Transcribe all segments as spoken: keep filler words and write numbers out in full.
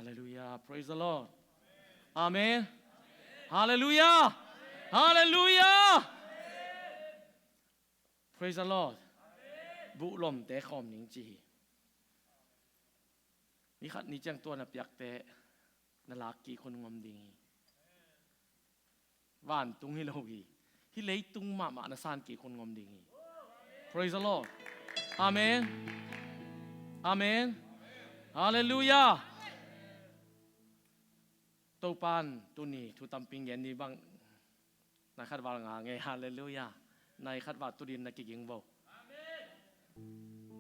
Hallelujah. Praise the Lord. Amen. Hallelujah. Hallelujah. Praise the Lord. Buhlomte khawm ning ci hi. Ni khat ni ciang tua na piakte na lak kik hun ngom ding hi. Vantung hi lo hi. Hih leitung mahmah na san kik hun ngom ding hi. Praise the Lord. Amen. Amen. Hallelujah. Topan tuni thu tampi gen ni bang. Nai khat val nga ngei, hallelujah. Nai khat val tu din na kiging vo.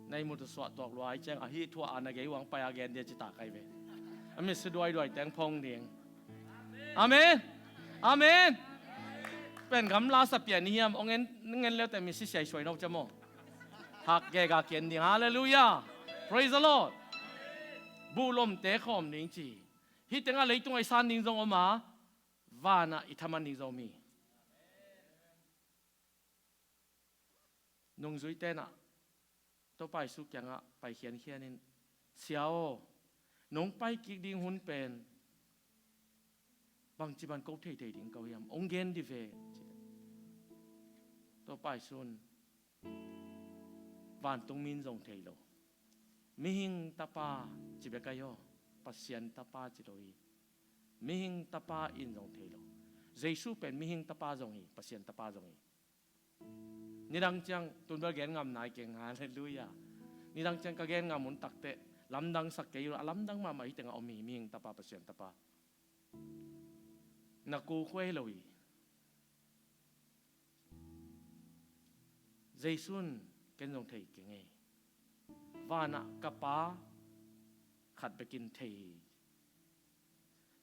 Nai mutu suah tuak luai ciang ahi thua ana gei uang pai a gen dia cita kai ve. Ami si duai duai teng phong ding. Amen. Amen. Pen gamla sa pian ni hiam ong en ngen leu te mi si siai suai no camo. Hak ge ga kian ding. Hallelujah. Praise the Lord. Buhlomte khawm ning ci. Hih tengah leitung a i san ding zong om a, vanah i thaman ding zong om hi. Nungzui tenah Topa Jesu kiangah pai khiankhian in, Sia aw, nong pai kik ding hun pen bangci ban ko theithei ding ko hiam? Ong gen di ve, ci. Topa Jesu in, Vantung min zong thei lo. Mihing tapa ci bek ahi aw, Pasian tapa ci lo hi. Mihing tapa in zong thei lo. Jesu pen mihing tapa zong hi, Pasian tapa zong hi. Nidang ciang tunbel gen ngam nai keng, hallelujah. Nidang ciang ka gen ngam un takteh lamdang sak kei uh, a lamdang mahmah hi tengah om hi, mihing tapa, Pasian tapa. Na ku khuai lo hi. Jesu in ken zong thei keng ei. Vanah ka Pa khat bekin thei hi.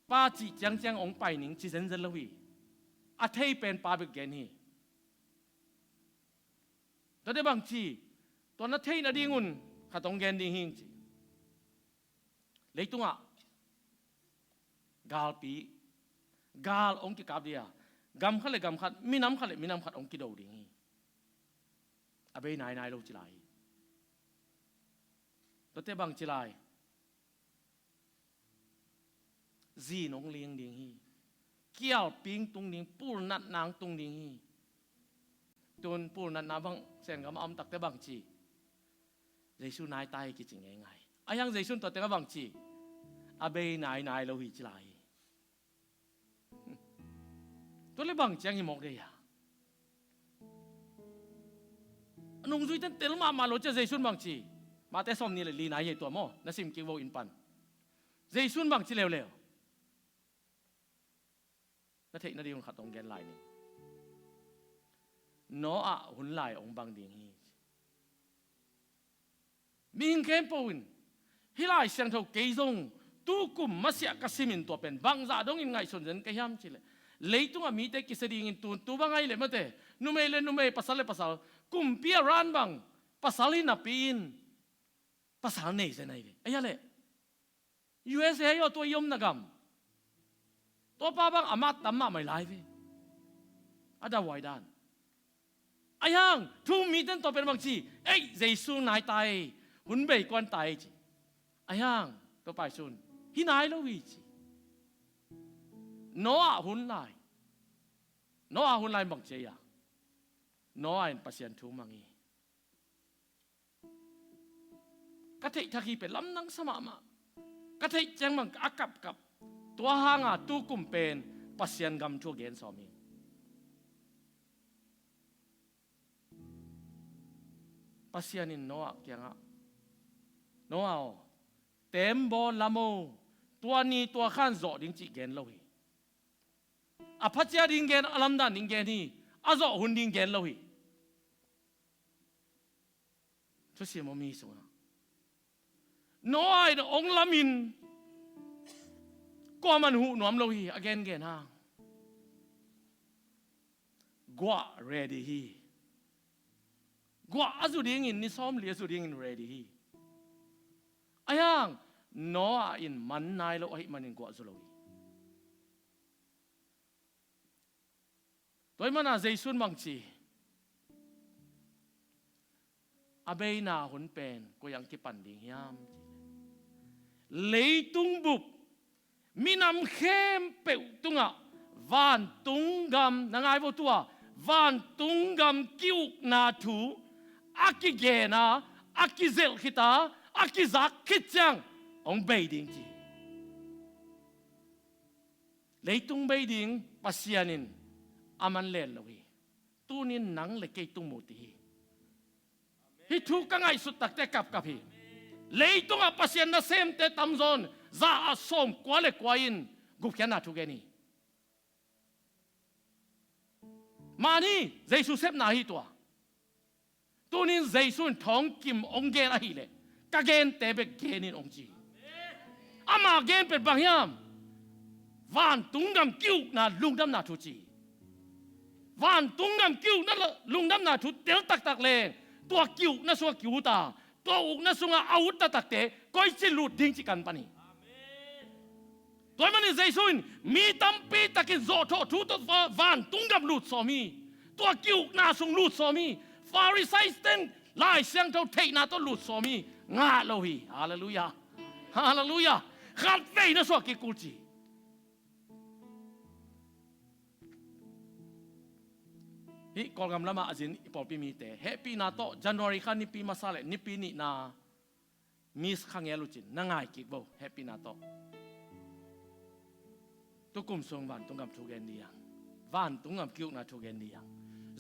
Pa cih ciangciang ong pai ning ci zenzen lo hi. A thei pen Pa bek gen hi. Tuate bang ci, tua na theih nadingun khat ong gen ding hi ci. Leitungah galpi, gal ong kikap dia, gam khat le gam khat, minam khat le minam khat ong kido ding hi. A bei nainai lo ci lai hi. Tuate bang ci lai? Zin ong ling ding hi. Kialping tung ding, pulnatna ong tung ding hi. Tun pulnatna bang Senggam a om takte bang ci? Jesu nai tai kici ngeingai. A hiang Jesu in tua tengah bang ci? A bei nainai lo hi ci lai hi. Tua le bang ciang hi mawk dei a. A nungzui ten tel mahmah lo cia Jesu in bang ci? Mate sawm ni le li nai hi tua maw, na sim kik vo in pan. Jesu in bang ci leuleu? Na theih nading khat ong gen lai ni. Noah hun lai ong bang ding hi. Mihing khempeuh in hih Lai Siangtho kei zong tukum masiah ka simin tua pen bangzah dongin ngaihsun zen ka hiam cileh, leitungah mite kisia dingin tun tu bang ahi leh mate, numei le numei, pasal le pasal, kumpi a ran bang pasal hi napi in pasal nei zen ahi ve. Ahi a leh U S A ahi aw, tua i omna gam. Tua pa bang a mat tam mahmah lai ve. A davuai dan. Ahi hang thu um miten tua pen bang ci? Ei, Jesu nai tai, hun bei kuan tai ci. Ahi hang Topa Jesu in hi nai lo hi ci. Noah hun lai. Noah hun lai bang ci a? Noah in Pasian thu mang hi. Ka theih thak hi pen lamdang sa mahmah. Ka theih ciang bang a kapkap. Tua hanga tukum pen Pasian gam thu a gen sawm hi. Pasian in Noah kiangah, Noah aw, tembaw lam o, tua ni tua khan zawh ding cih gen lo hi. A phacia ding gen, a lamdan ding gen hi. A zawh hun ding gen lo hi. Thusim om hi sungah Noah in ong lamin kuaman huh nuam lo hi, a gengen hang. Guah ready hi. Guah a zu dingin ni sawmli a zu dingin ready hi. Ahi hang Noah in man nai lo ahih manin guah zu lo hi. Tua ahih mana Jesu in bang ci? A beina hun pen koi ang kipan ding hiam? Leitung bup minam khempeuh tungah vantung gam, na ngai vo tua, vantung gam ki-ukna thu a kigen a, a kizelh khit a, a kizak khit ciang hong bei ding ci. Leitung bei ding Pasian in a man len lo hi. Tunin nang le kei tung mu ti hi. Hih thu ka ngaihsut takte kapkap hi. Leitungah Pasian nasemte tamzaw in za ah sawm kua le kua in gupkhiatna thu gen hi. Mani Jesu sepna hi tua. Tunin Jesu in thawngkim hong gen ahileh ka gente bek gen in hong ci. Ama gen pen bang hiam? Vantung gam ki-ukna lungdamna thu ci. Vantung gam ki-ukna lungdamna thu tel taktak leng tua ki-ukna sungah ki-ut a, tua ukna sungah a ut taktakte koici lut ding ci kan pan hi. Tua ahih manin Jesu in mi tampi takin zawhthawh thu tawh va-, vantung gam lut sawm hi. Tua ki-ukna sung lut sawm hi. Pharisee ten Lai Siangtho theihna tawh lut sawm hi. Ngah lo hi. Halleluiah. Halleluiah. Khat veina sungah kikul ci. Hih Kawlgam lamah a zin i pawlpi mite hehpihna tawh January kha nipi masa le nipi nihna miss kha ngel uh cin na ngai kik vo, hehpihna tawh. Tukum sung vantung gam thu gen ding hi hang. Vantung gam ki-ukna thu gen ding hi hang.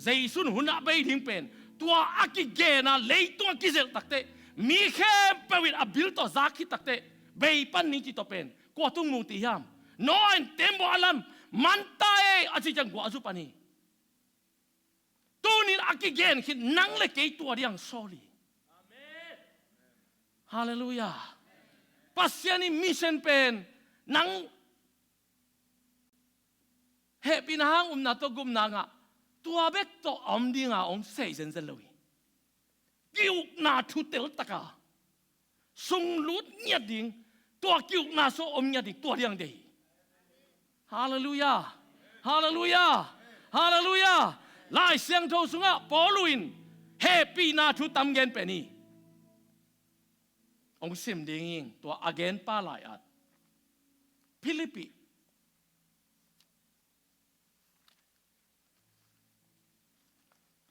Jesu in hun a bei ding pen tua a kigen a, leitung a kizelh takteh, mi khempeuh in a bil tawh zak khit takteh bei pan ding ci tawh pen kua tung mu ti hiam? Noah in tembaw a lam man ta ei a ci ciang gua a zu pan hi. Tunin a kigen khit nang le kei tua ding hang sawl hi. Halleluiah. Pasian in mission pen nang hehpihna hang upna tawh gupna ngah, tua bek tawh a om dinga hong sei zenzen lo hi. Ki-ukna thu tel taka sunglut ngiat ding, tua ki-ukna sung om ngiat ding, tua ding deih hi. Halleluiah. Halleluiah. Halleluiah. Lai Siangtho sungah Paul in hehpihna thu tam gen pen hi. Hong sim ding hi, tua a genpa lai-at Philippi.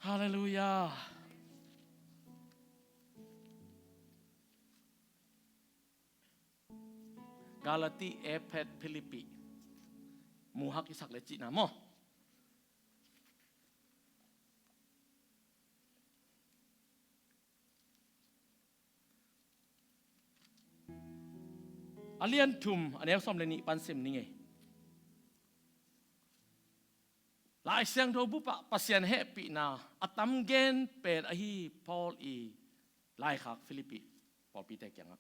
Halleluiah. Galati, Efet, Philippi. Muhak i sak le cihna maw? A lian thum, a neu sawm le nih pan sim ning ei. Lai Siangtho bupah Pasian hehpihna a tam gen pen ahi Paul i laikhak Philippi pawlpite kiangah.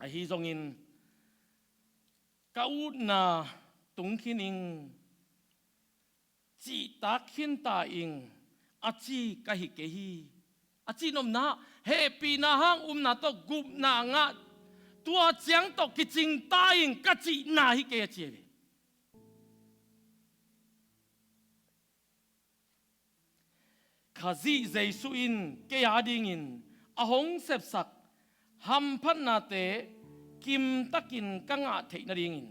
Ahi zongin ka utna tung khin ing, cihtak khinta ing, a ci ka hi kei hi. A cihnopna, hehpihna hang upna tawh gupna ngah, tua ciang tawh kicingta ing ka cihna hi kei a ci hi. Khazih Jesu in kei a dingin a hong sepsak hamphatnate kimtakin ka ngah theih nadingin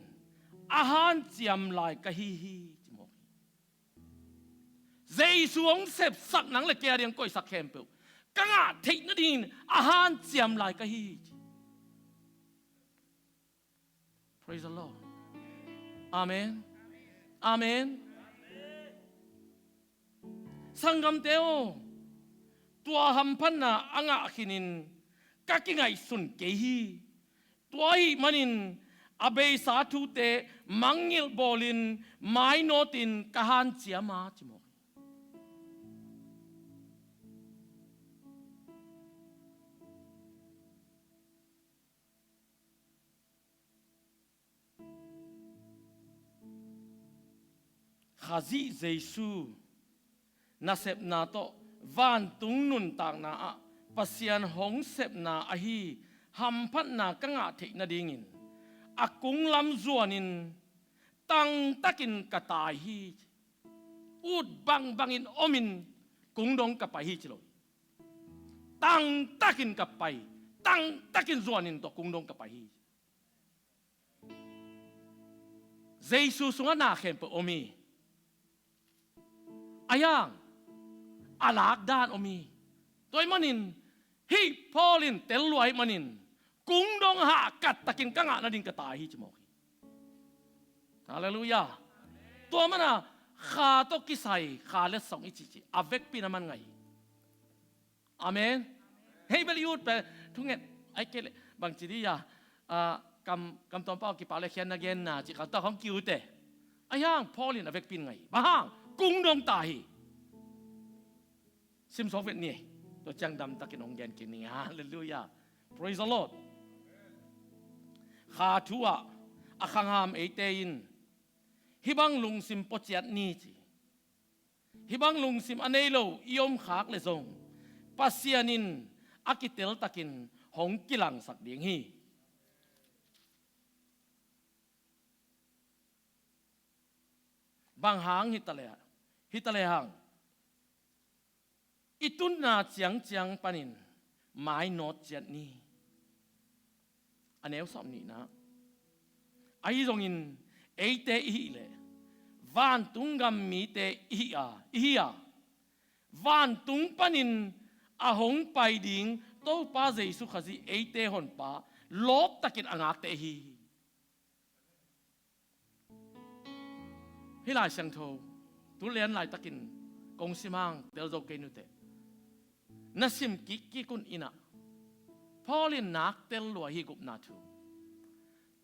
a hanciam lai ka hi hi, ci mawk hi. Jesu hong sepsak nang le kei a ding koihsak khempeuh ka ngah theih nadingin a hanciam lai ka hi hi, ci. Praise the Lord. Amen. Amen. Sanggamte aw, tua hamphatna a ngah khinin ka kingaihsun kei hi. Tua ahih manin a beisa thute mangngilh bawlin mainawtin ka hanciam a, ci mawk hi. Khazih Jesu nasepna tawh vantung nuntakna ah Pasian hong sepna ahi hamphatna ka ngah theih nadingin a kunglam zuanin tangtakin ka tai hi. Ut bangbangin omin kungdong ka pai hi ci lo hi. Tangtakin ka pai, tangtakin zuanin tua kungdong ka pai hi. Jesu sungah na khempeuh om hi. Ahi hang a lak dan om hi. Tua ahih manin hih Paul in tel lua ahih manin, kung dong hahkat takin ka ngah nading ka tai hi ci mawk hi. Halleluiah. Tua mana kha tawh kisai kha letsong i cih cih a vekpi na man ngah hi. Amen. Hei bel i ut pen thungen ai kei le bangci dih a, ah, kam, kam tuam pau kipak le khian na genna cih kha tak hong ki ut e. Ahi hang Paul in a vekpi in ngah hi. Bang hang? Kung dong ta hi. Sim sawk vet ni. Tua ciang damtakin hong gen kik ni. Halleluiah. Praise the Lord. Kha thu ah a khangham eite in hih bang lungsim pua ciat ni ci. Hih bang lungsim a nei lo i om khak le zong Pasian in a kitel takin hong kilangsak ding hi. Bang hang hi ta le, hi ta le hang i tunna ciangciang panin mainawt ciat ni. A neu sawm nihna. Ahi zongin eite i hih leh vantung gam mite i hi a, i hi a, vantung panin a hong pai ding Topa Jesu Khazih eite Honpa lawptakin a ngakte i hi hi. Hih Lai Siangtho tu lian laitakin kong sim hang tel zo kei nuteh. Na sim kikkik un inah Paul in nak tel lua hi gupna thu.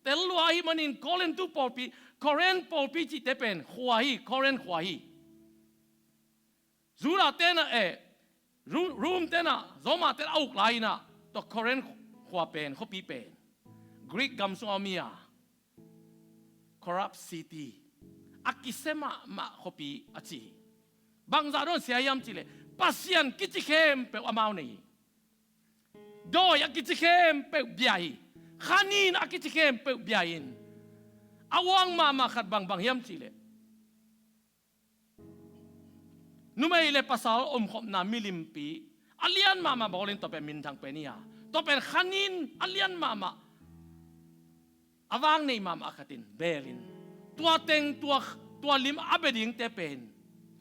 Tel lua ahih manin Korintu pawlpi, Korin pawlpi cihte pen khua hi, Korin khua hi. Judah tenah eh, Ru-, Rum tenah, Roma tenah a uk lai inah tua Korin khua pen, khuapi pen Greek gam sungah om hi a, corrupt city, a kisia mahmah khuapi a ci hi. Bangzah dawn sia hiam cihleh Pasian kici khempeuh amau nei hi. Dawi a kici khempeuh bia hi. Khanin a kici khempeuh bia in a uang mahmah khat bangbang hiam cihleh numei le pasal omkhopna milimpi a lian mahmah bawlin tua pen minthang pen hi a, tua pen khanin a lian mahmah a vang nei mahmah khatin belin tua teng tua, tua lim a bia dingte pen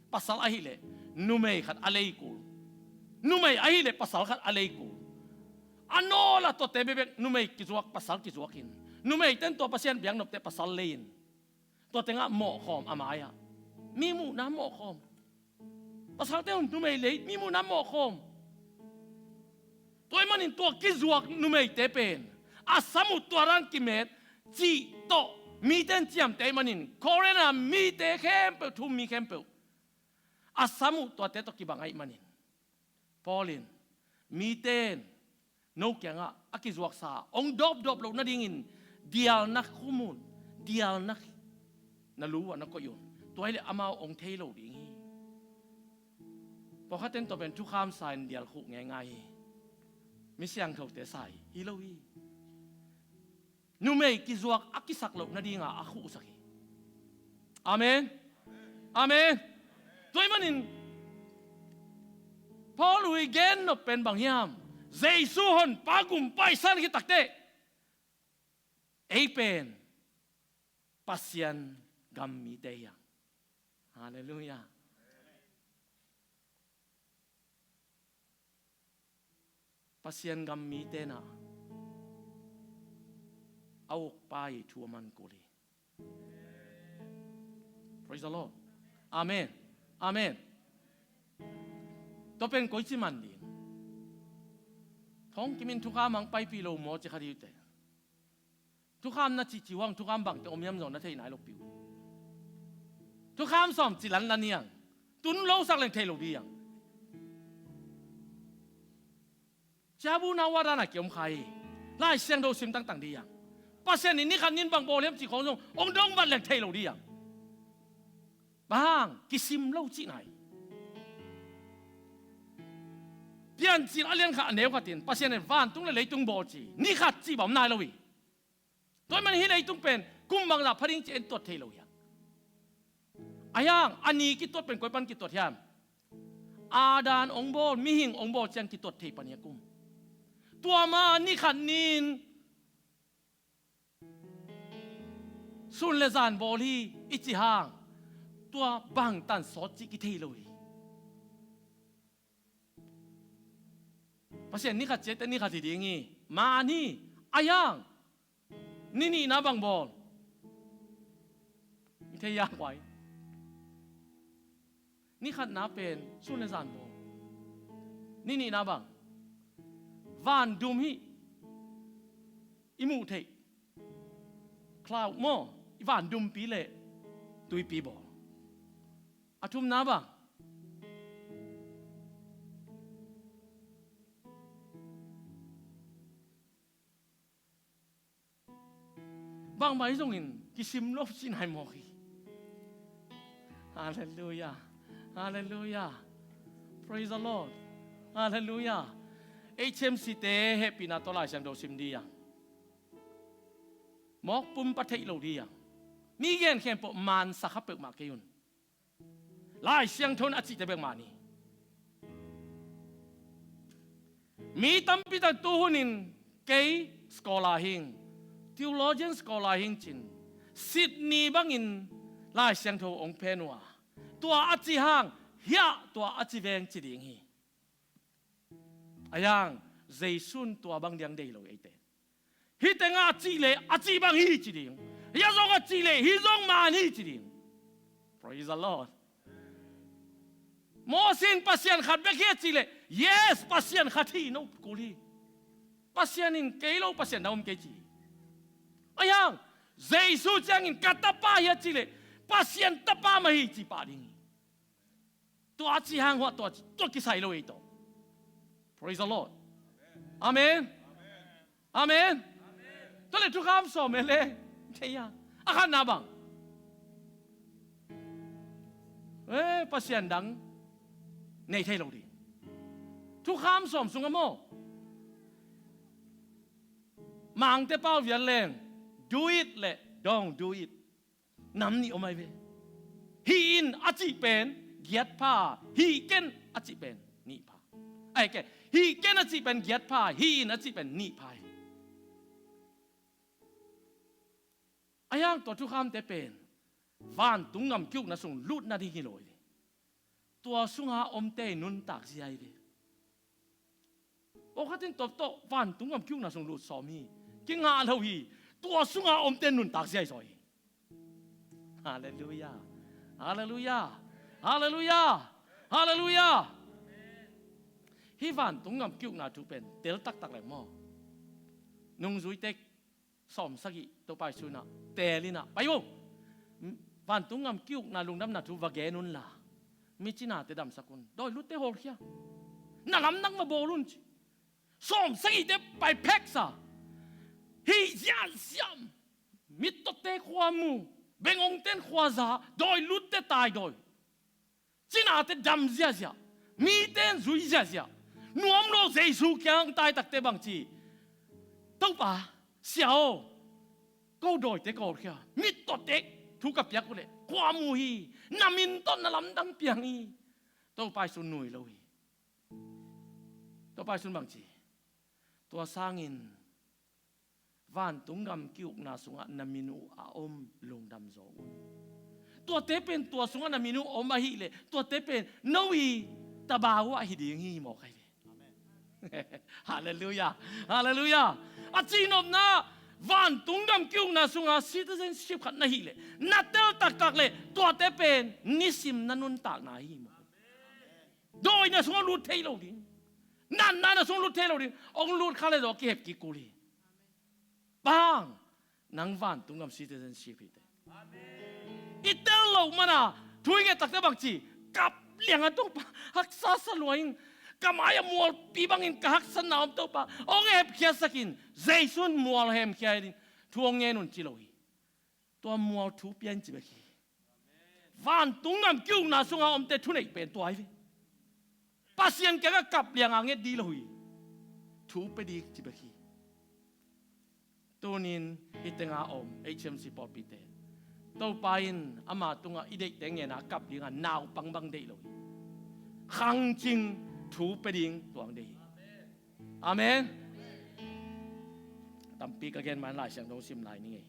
pasal ahileh numei khat a leikul, numei ahileh pasal khat a leikul. A nawla tuate bekbek numei kizuak pasal kizuakin, numeiten tua Pasian biaknopte pasal leiin tua tengah mawhkhawm a mai-ah mi muhna mawhkhawm. Pasalte hun numei lei mi muhna mawhkhawm. Tua ahih manin tua kizuak numeite pen a sam uh tua dan kimet cih tawh mite in ciamteh ahih manin Korin a mite khempeuh, thu-um mi khempeuh a sam uh tuate tawh kibang ahih manin Paul in mite in no kiangah a kizuaksa hong dawpdawp loh nadingin dialna khum un, dialna na lu uh ah na koih un. Tua hileh amau hong thei lo ding hi. Pawlkhatte in tua pen thukham sa-in dial khuh ngeingai hi. Mi siangthote sa hi, hi lo hi. Numei kizuak a kisak loh nadinga a khuhsak hi. Amen. Amen. Tua ahih manin Paul uh i gen nop pen bang hiam? Jesu Honpa gumpa i san khit takteh ei pen Pasian gam mite hi hang. Halleluiah. Pasian gam mite in a ukpa i thu a man kul hi. Praise the Lord. Amen. Amen. Tua pen koici man ding? Thong kimin thukham hong paipih lo maw ci kha dih uh teh. Thukham na cihcih uh hang thukham bangte om hiam zong na thei nai lo pi uh. Thukham sawm ci lanlan hi hang. Tun lo sak leng thei lo dih hang. Ciabu na uh a dana kiom kha hi. Lai Siangtho sim tangtang dih hang. Pasian in ni khat ni in bang bawl hiam cih khawng zong hong dong vat leng thei lo dih hang. Bang hang? Kisim lo cihna hi. Piancil a lian khat a neu khat in Pasian in vantung le leitung bawl ci, ni khat cih bang om nai lo hi. Tua ahih manin hih leitung pen kum bangzah pha ding ci-in tuat thei lo hi hang. Ahi hang a ni kituat pen koi pan kituat hiam? Adam hong bawl, mihing hong bawl ciang kituat thei pan hi a kum. Tua ma ni khat ni in sun le zan bawl hi i ci hang, tua bangtan sawt cih kithei lo hi. Pasian ni khat ciat teh ni khat hi ding hi. Man hi. A yang ni nihna bang bawl? I thei a, huai ni khatna pen sun le zan bawl. Ni nihna bang? Van dum hi. I muh theih cloud maw, i van dumpi le tuipi bawl. A thumna bang? Bangmah hi zongin kisim lo cih nai mawk hi. Halleluiah. Halleluiah. Praise the Lord. Halleluiah. H M C te hehpihna tawh Lai Siangtho sim dih a, mawk pumpa theih lo dih a, mi gen khempeuh mansa kha peuhmah kei un. Lai Siangtho in a cihte bek mah ni. Mi tampi tak tu hunin kei scholar hing, theologian scholar hing cin, Sydney bangin Lai Siangtho hong phen uh a, tua a ci hang hiah tua a ci veng ci ding hi. A yang, Jesu in tua bang diang deih lo eite. Hih tengah a cih leh a cih bang hi ci ding. Hiah zong a cih leh hih zong man hi ci ding. Praise the Lord. Moses in Pasian khat bek hi a cih leh, yes, Pasian khat hi, no kul hi. Pasian in kei lo Pasian na om kei ci hi. A yang, Jesu ciangin ka tapa hi a cih leh Pasian tapa mah hi ci pah ding hi. Tua a ci hang huah tua, tua kisai lo ei tawh. Praise the Lord. Amen. Amen. Tua le thukham sawm e le. Thei a. A khatna bang? Eh, Pasian dang nei thei lo ding. Thukham sawm sungah maw, Mangte pau vial leng, do it le don't do it. Nam nih om ai ve. Hih in a cih pen giat pha, hih ken a cih pen nih pha. Ai ke, hih ken a cih pen giat pha, hih in a cih pen nih pha hi. A yang tua thukhamte pen vantung gam ki-ukna sung lutna ding hi lo hi. Tua sunga omte i nuntak zia hi ve. Pawlkhat in tua tawh vantung gam ki-ukna sung lut sawm hi. Kingah lo hi. Tua sunga omte nuntak zia hi zaw hi. Halleluiah. Halleluiah. Halleluiah. Halleluiah. Hih vantung gam ki-ukna thu pen tel taktak leng maw, nungzuite sawm sagih Topa Jesu in ah teel in ah, pai un, vantung gam ki-ukna lungdamna thu va gen unla, mi cinate damsak un, dawi lutte hawlkhia, na lamdang va bawl un ci. Sawm sagihte pai pheksa. Hih ziahziah, mittawte khua mu, bengongten khua za, dawi lutte tai dawi, cinate dam ziahziah, mite in zui ziahziah. Nuam lo Jesu kiang tai takte bang ci? Topa, Sia aw, ko dawite ka hawlkhia, mittawte thu ka piak uh leh khua mu hi, na min tawh na lamdang piang hi. Topa Jesu nui lo hi. Topa Jesu in bang ci? Tua sangin vantung gam ki-ukna sungah na min uh a om lungdam zaw un. Tuate pen tua sungah na min uh a om ahih leh tuate pen no i taba uh ahi ding hi mawk ai ve. Halleluiah. Halleluiah. A cihnopna, vantung gam ki-ukna sunga citizenship khat na hih leh, na tel taktak leh tuate pen nisim na nuntakna hi mawk. Dawina sungah lut thei lo ding. Natna na sungah lut thei lo ding. Hong lut kha le zaw kihep kik kul hi. Bang, nang vantung gam citizenship hi teh. I tel loh mana thu i nget takte bang ci? Kap liang a, Topa, haksa sa lua ing. Ka mai-ah mualpi bangin ka haksatna om, Topa, hong hemkhiasak in. Jesu in mual hemkhia hi ding. Thu hong ngen un ci lo hi. Tua mual thu pia in ci bek hi. Vantung gam ki-ukna sunga omte thuneih pen tua hi ve. Pasian kiangah kap lianga nget ding lo hi. Thu pia ding ci bek hi. Tunin hih tenga om H M C pawlpite, Topa in ama tungah i deihte ngena kap dinga naupang bang deih lo hi. Khangcing thu pia ding tuang deih hi. Amen. Tampi ka gen man Lai Siangtho sim lai ni ngei.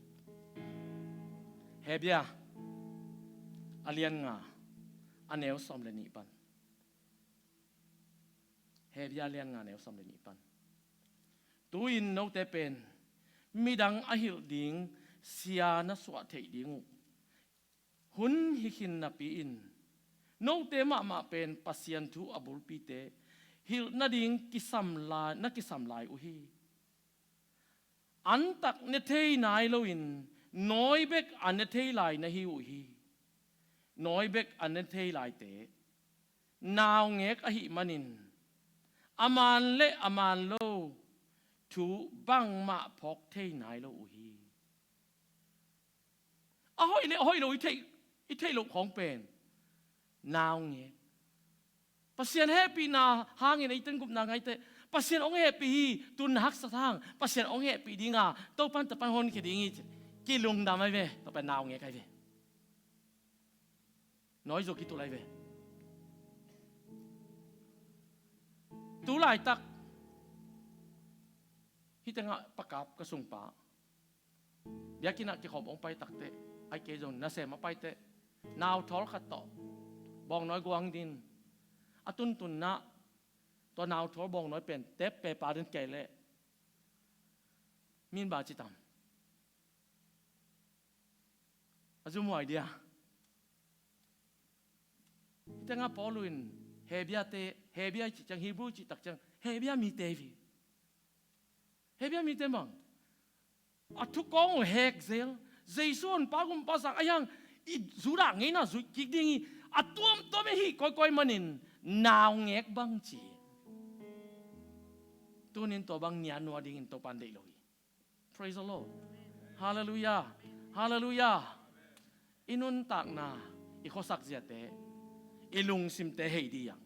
Hebia a lian nga a neu sawm le nih pan. Hebia a lian nga a neu sawm le nih pan. Tu-in note pen midang a hilh ding sia na suah theih ding uh hun hi khin napi-in, note mahmah pen Pasian thu a bulpite hilh nading kisam lai, na kisam lai uh hi. Antak ne thei nai loin nawi bek a ne thei lai na hi uh hi. Nawi bek a ne thei laite naungek ahih manin a man le a man lo thu bangmah phawk thei nai lo uh hi. A hoih le a hoih lo i theih, i theih loh khawng pen naungek. Pasian hehpihna hangin eiten gupna ngaite. Pasian hong hehpih hi. Tun na haksat hang Pasian hong hehpih dinga Topan tapan honkhia ding hi. Kilungdam ai ve. Topan naungek ai ve. Nawi zua kitul ai ve. Tu laitak hih tengah pakap ka sungpa biakinn ah kikhawm hong pai takteh, ai kei zong nasem a paiteh, nau thawl khat tawh bawngnawi guang din a tuntunna, tua nau thawl bawngnawi pen tep pe pa din kei leh min ba ci tam. A zumhuai dia. Hih tengah Paul in Hebia te, Hebia cih ciang, Hebrew cih tak ciang Hebia mite hi. Hebia mite bang a thukawng uh hek zel, Jesu honpa gumpa sang a hiang i Judah ngeina zuih kik ding hi. A tuamtuam i hih kawikawi manin naungek bang ci. Tunin tua bang nianua dingin Topan deih lo hi. Praise the Lord. Halleluiah. Halleluiah. I nuntakna, i khuasak ziate, i lungsimte hei dih ang.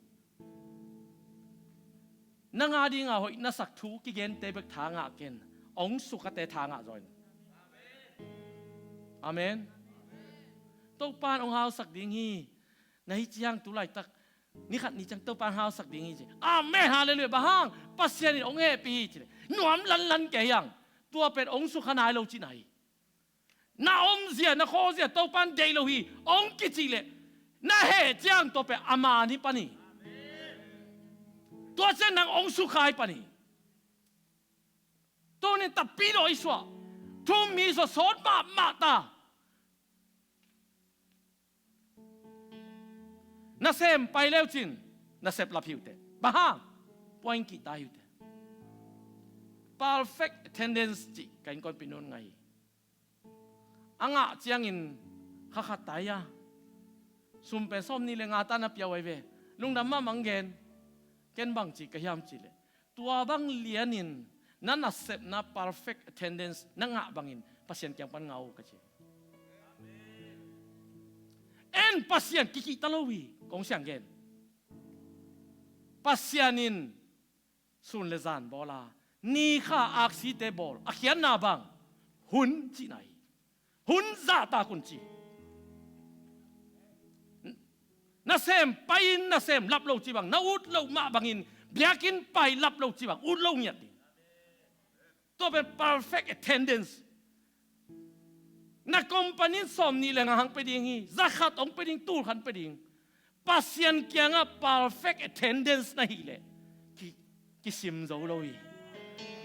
Na ngah dinga hoih na sak thu kigente bek tha ngah ken, hong sukhate tha ngah zaw in. Amen. Topan hong hausak ding hi. Na hi ciang tu laitak ni khat ni ciang Topan hausak ding hi ci. Amen, halleluiah. Bang hang? Pasian in hong hehpih hi ci. Nuam lanlan kei hiang. Tua pen hong sukha nai lo cihna hi. Na omzia, na khawzia Topan deih lo hi hong kicih leh, na heh ciang tua pen a man hi pan hi. Tua ciang nang hong sukha hi pan hi. Tunin tapi lo i suah. Thum mi suah sawt mahmah ta. Nasem pai leucin nasep lap hi uh teh. Bang hang? Puain kihta hi uh teh. Perfect attendance cih ka innkuanpih nun ngah hi. A ngah ciangin kha khat ta hi a, sum pen sawm nih le nga ta na pia uh ai ve. Lungdam mahmah hong gen. Ken bang ci ka hiam cih leh, tua bang lianin na nasepna perfect attendance na ngah bangin Pasian kiang pan ngah uh ka ci. En, Pasian kikihta lo hi, kong siang gen. Pasian in sun le zan bawl a, ni kha aksite bawl a, khiatna bang hun cihna hi. Hun zahtak un ci. Nasem pai-in nasem lap lo ci bang, na ut loh mah bangin biakinn pai lap lo ci bang, ut lo ngiat ding. Tua pen perfect attendance. Na company in sawm nih le nga hong pe ding hi, za khat hong pe ding, tul khat hong pe ding. Pasian kiangah perfect attendance na hih leh ki, kisim zo lo hi.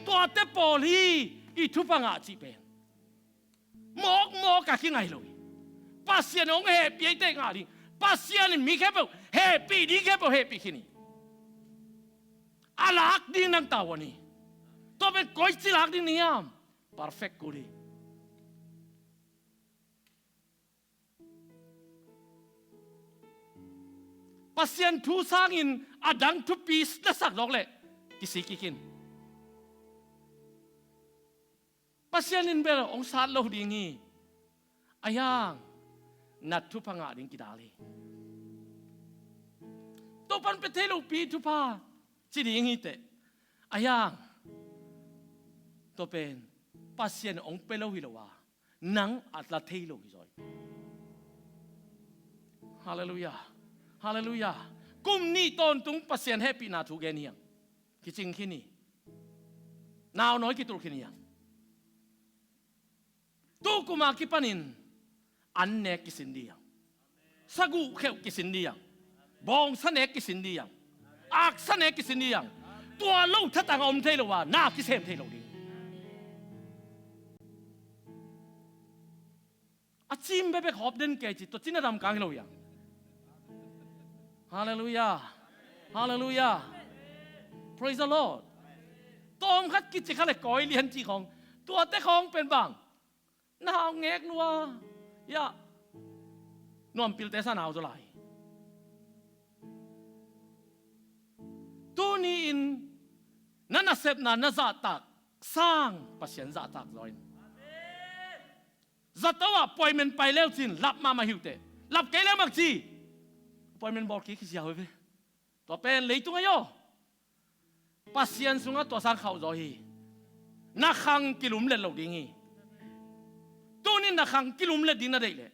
Tuate pawl hi i thupha ngah cih pen. Mawkmawk a kingai lo hi. Pasian hong hehpih eite ngah ding. Pasian in mi khempeuh hehpih ding, khempeuh hehpih khin hi. A lak ding nang tavuan hi. Tua pen koici lak ding na hiam? Perfect kul hi. Pasian thu sangin a dang thupi na sak zawk leh kisik kik in. Pasian in bel hong sat lo ding hi. A hiang, na thupha ngah ding kidal hi. Topan pia thei lopi thupha ci ding hi teh. A hiang, tua pen Pasian hong pia lo hi lo a, nang a la thei lo hi zaw hi. Halleluiah. Halleluiah. Kum nih tawntung Pasian hehpihna thu gen hi hang. Kicing khin hi. Nau nawi kitul khin hi hang. Tu kum a kipanin an nek kisin ding a, saguh kheuh kisin ding a, bawngsa nek kisin ding a, aksa nek kisin ding a, tua lo thatang a om thei lo a, na kisem thei lo ding. A cim bekbek hawp den kei ci, tua cin a dam kang hi lo hi a. Halleluiah. Halleluiah. Praise the Lord. Tawm khat kici kha le kawi lian ci khawng, tuate khawng pen bang, na hau ngek lua ya, nuampilte sa nau zaw lai. Tuni-in na nasepna na zahtak sang Pasian zahtak zaw in. Zato ah appointment pai leu cin lap mahmah hi uh teh. Lap kei leu mak ci, appointment bawl kik hi sia uh hi ve. Tua pen leitung ahi aw, Pasian sungah tua sang khauh zaw hi. Na khang kilumlet lo ding hi. Tunin na khang kilumlet ding na deih leh,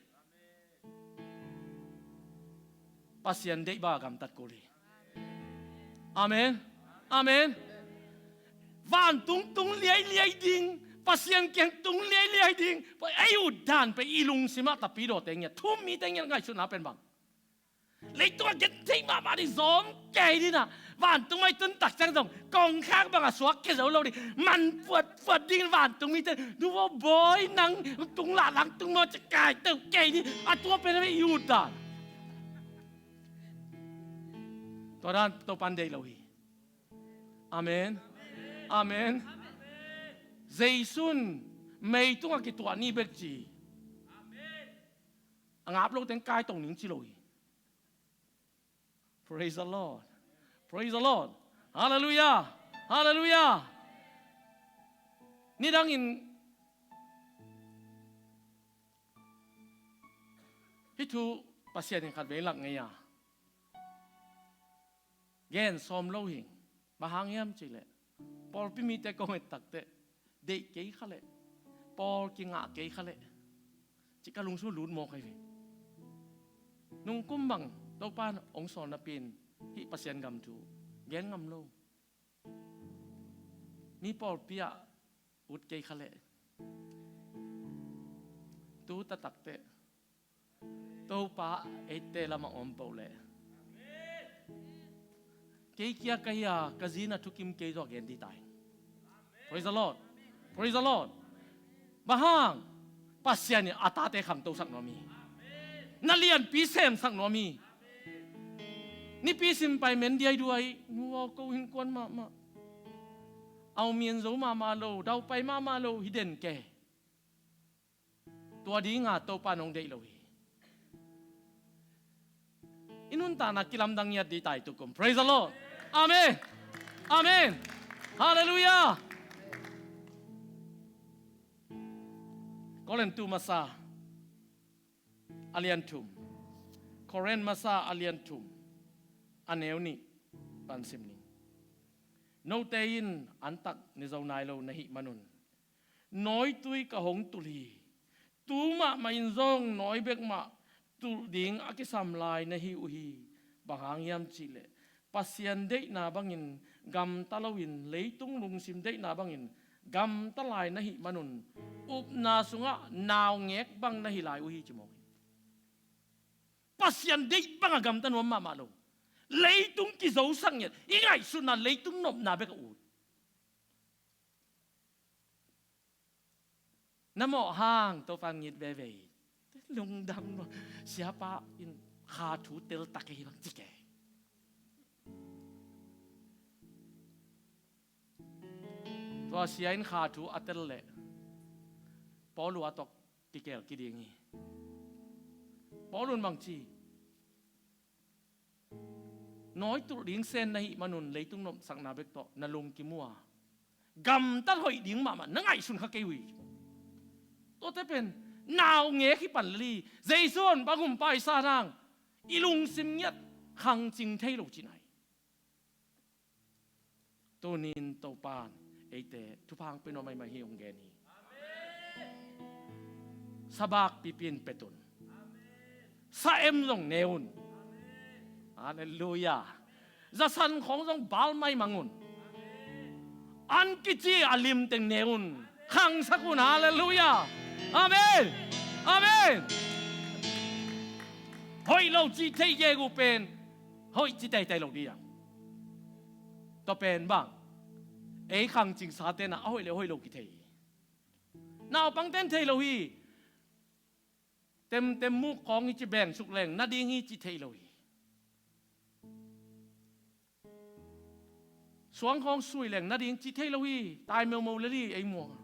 Pasian deih bang a gamtat kul hi. Amen. Amen. Vantung tung liailiai ding, Pasian kiang tung liailiai ding. Ei ut dan pen i lungsimah tapidawte ngiat, thum mite ngiat ngaihsutna pen bang, leitungah gentheih mahmah ding zawm kei ding a, vantung mah i tun tak ciang zong kongkhak bangah suak kei zo lo ding, man puatpuat ding vantung mite, nu aw bawi nang tung lah lang tung maw ci kai teuh kei ding. A tua pen a i ut dan. Tua dan Topan deih lo hi. Amen. Amen. Jesu'n mei tungah kituah ni bek ci, a ngap lo teng kai to ning ci lo hi. Praise the Lord. Praise the Lord. Halleluiah. Halleluiah. Nidangin hih thu Pasian in khat vei lak ngei a, gen sawm lo hing. Bang hang hiam cih leh, pawlpi mite kong et tak teh, deih kei kha leh, pawl kingah kei kha leh, cih ka lungsim lut mawk ahi ve. Nungkum bang Topan hong sawl napi-in hih Pasian gam thu gen ngam lo. Mi pawlpi ah ut kei kha leh, tu taktak teh Topa eite lamah om peuh leh, kei kia ka hi a, ka zi na thukim kei zaw gen ding ta hi. Praise the Lord. Praise the Lord. Bang hang? Pasian in a tate khangtosak nuam hi. Na lianpi semsak nuam hi. Nipi sim pai men diaiduai, nu aw ko hin kuan mahmah, au mian zo mahmah lo, daupai mahmah lo hi den kei. Tua dinga Topan hong deih lo hi. I nuntakna kilamdang ngiat ding ta hi tukum. Praise the Lord. Amen. Amen. Halleluiah. Korintu masa a lian thum. Korin masa a lian thum, a neu nih pan sim ning. Note in antak ne zo nai lo na hih manun, nawitui ka hong tulh hi. Tu mahmah in zong nawi bek mah tulh ding a kisam lai na hi uh hi. Bang hang hiam cih leh, Pasian deihna bangin gamta loin, leitung lungsim deihna bangin gamta lai na hih manun, upna sungah naungek bang na hi lai uh hi, ci mawk hi. Pasian deih bangah gamta nuam mahmah lo. Leitung kizosak ngiat, i ngaihsutna leitung nopna bek a ut. Na mawh hang Topa ngit veve hi. Lungdam lo. Siapa in kha thu tel tak hi bang ci kei. Tua sia in kha thu a tel leh Paul uh a tawh kikel kiding hi. Paul un bang ci, nawi tulh ding sen na hih manun leitung nopsakna bek tawh na lungkim uh a, gamtat hoih ding mahmah na ngaihsun kha kei uh hi. Tuate pen naungek hi pan lel hi. Jesu hon bang hun paisa nang, i lungsim ngiat khangcing thei lo cihna hi. Tunin Topan eite thupha hong pia nuam maimai hi, hong gen hi. Sabak pipi in pet un. Sa em zong ne un. Halleluiah. Zasan khawng zong bal maimang un. An kici a lim teng ne un. Khangsak un. Halleluiah. Amen. Amen. Hoih lo cih theih gegu pen hoih ci teitei lo ding a. Tua pen bang, ei khangcingsa tenah a hoih le hoih lo kithei hi. Naupang ten thei lo hi. Temtem muk khawng hi ci beng suk leng nading hi ci thei lo hi. Suang khawng sui leng nading ci thei lo hi. Tai meumeu le hi ei muang a,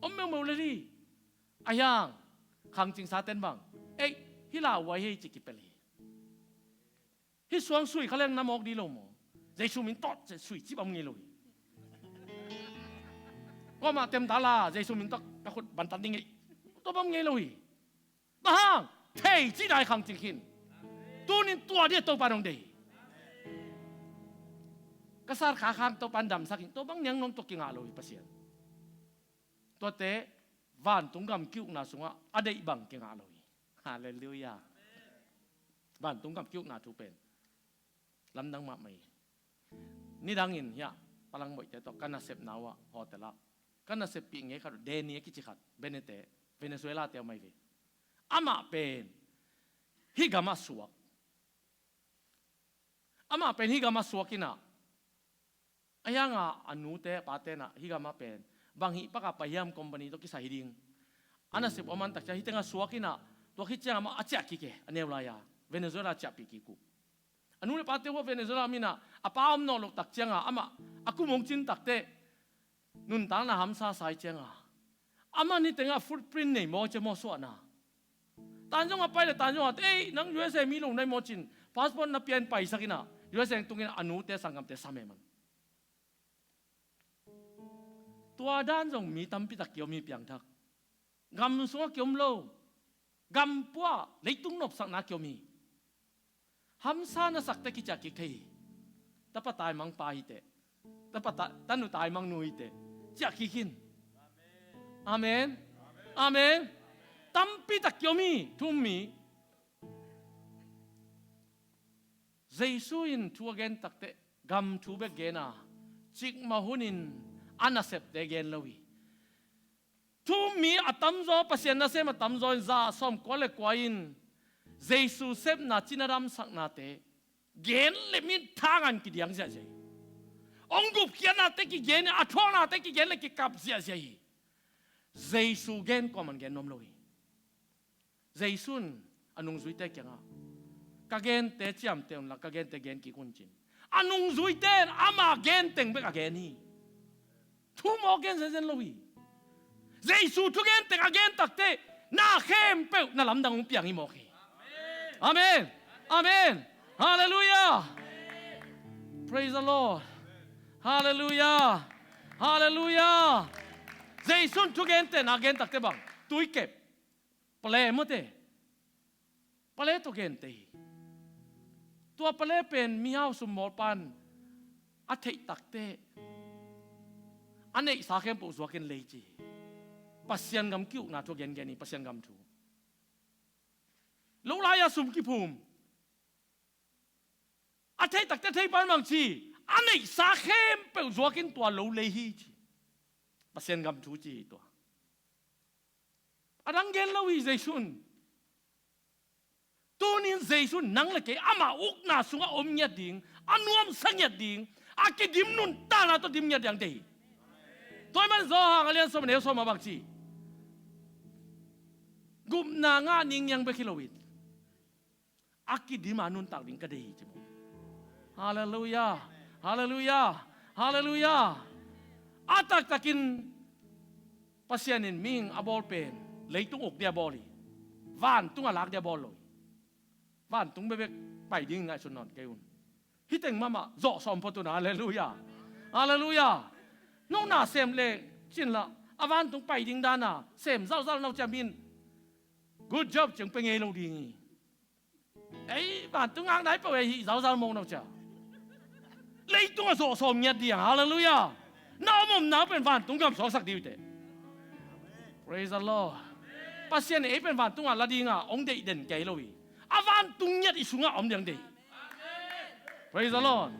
om meumeu le hi. A hiang khangcingsa ten bang, ei, hi lauhuai hi ci kipel hi. Hi suang sui kha leng na mawk dih lo maw? Jesu min tawh sui ci bam ngei lo hi. Kuamah temta la Jesu min tawh ka khut bantan ding hi. Tua bam ngei lo hi. Bang hang? Thei ci nai khangcing khin. Tunin tua dih a Topa nong deih hi. Ka sat kha khang Topa in damsak in, tua bang niang nong tua kingah lo hi Pasian. Tuate vantung gam ki-ukna sungah a deih bang kingah lo hi. Halleluiah. Vantung gam ki-ukna thu pen lamdang mahmah hi. Nidangin hiah Palangboihte tawh ka nasepna uh ah hotel ah ka naseppih ngei khat uh, Danny a kici khat, Benete, Venezuela te a mai ve. Amah pen hih gamah suak. Amah pen hih gamah suak inah, a hianga a nute a pate inah hih gamah pen bang hih pakah pai hiam, company tawh kisai hi ding. A nasep om an takcia hih tengah suak inah, tua khit ciangah amah a ciah kik e, a neu lai-a Venezuela ciahpih kik uh. A nu le pate uh a Venezuela om inah a pa om nawh loh tak ciangah amah a kum hong cin takteh nuntakna hamsa sa hi ciangah amah ni tengah footprint nei maw cia maw suahna. Tan zongah pai le tan zongah, ei, nang U S A mi lo nai maw cin passport na pia in paisak inah U S A tungin a nute sanggamte sam e man. Tua dan zong mi tampi tak kiom hi piangthak. Gam sungah kiom lo. Gam puah leitung nopsakna kiom hi. Hamsa na sakte kiciah kik thei hi. Tapa taimang pa hi teh. Tapa ta, tanu taimang nu hi teh. Ciah kik hin. Amen. Amen. Tampi tak kiom hi thu-um mi. Jesu in thu a gen takteh gam thu bek gen a, cikmah hunin a nasepte gen lo hi. Thu-um mi a tamzaw, Pasian nasem a tamzaw in za sawmkua le kua in Jesu sepna, cina damsaknate gen le min thangan kidiang ziahziah hi. Hong gupkhiatnate kigen, a thuaknate kigen le kikap ziahziah hi. Jesu gen kuaman gen nuam lo hi. Jesu in a nungzuite kiangah, ka gente ciamteh unla, ka gente gen kik un cin. A nungzuite in ama gen teng bek a gen hi. Thu mawk gen zenzen lo hi. Jesu thugen teng a gen takteh na khempeuh na lamdang hong piang hi mawk hi. Amen. Amen. Halleluiah. Praise the Lord. Halleluiah. Halleluiah. Jesu in thugen teng a gen takteh bang, tuikep, pale mawte, pale tawh gente hi. Tua pale pen mihau summawl pan a theih takteh a neihsa khempeuh zuakin lei ci hi. Pasian gam ki-ukna thu a gengen hi, Pasian gam thu. Lo lai-a sum kiphum. A theih takteh thei pan bang ci, a neihsa khempeuh zuakin tua lo lei hi ci. Pasian gam thu ci hi tua. A dang gen lo hi Jesu in. Tunin Jesu in nang le kei ama ukna sungah om ngiat ding, a nuamsa ngiat ding, a kidim nuntakna tawh dim ngiat ding deih hi. Tua ahih man Johan a lian sawm a neu sawm a bang ci, gupna ngah ning niang bek hi loin a kidim a nuntak ding ka deih hi ci maw. Halleluiah. Halleluiah. Halleluiah. A taktakin Pasian in mihing a bawl pen leitung uk ding a bawl hi. Vantung a lak ding a bawl lo hi. Vantung bekbek pai ding ngaihsun nawn kei un. Hih teng mahmah zawh sawm phot un. Halleluiah. Halleluiah. No na sem le cin lah a vantung pai ding dana sem zalzal no ciam in good job ciang pe ngei lo ding hi. Ei, vantung ngak nai peuh ei, hih zauzau mawk no cia. Leitung a zawh sawm ngiat ding. Halleluiah. Na om omna pen vantung gam suaksak ding uh teh. Praise the Lord. Pasian in ei pen vantung a la ding a hong deih den kei lo hi. A vantung ngiat i sungah om ding deih. Praise the Lord.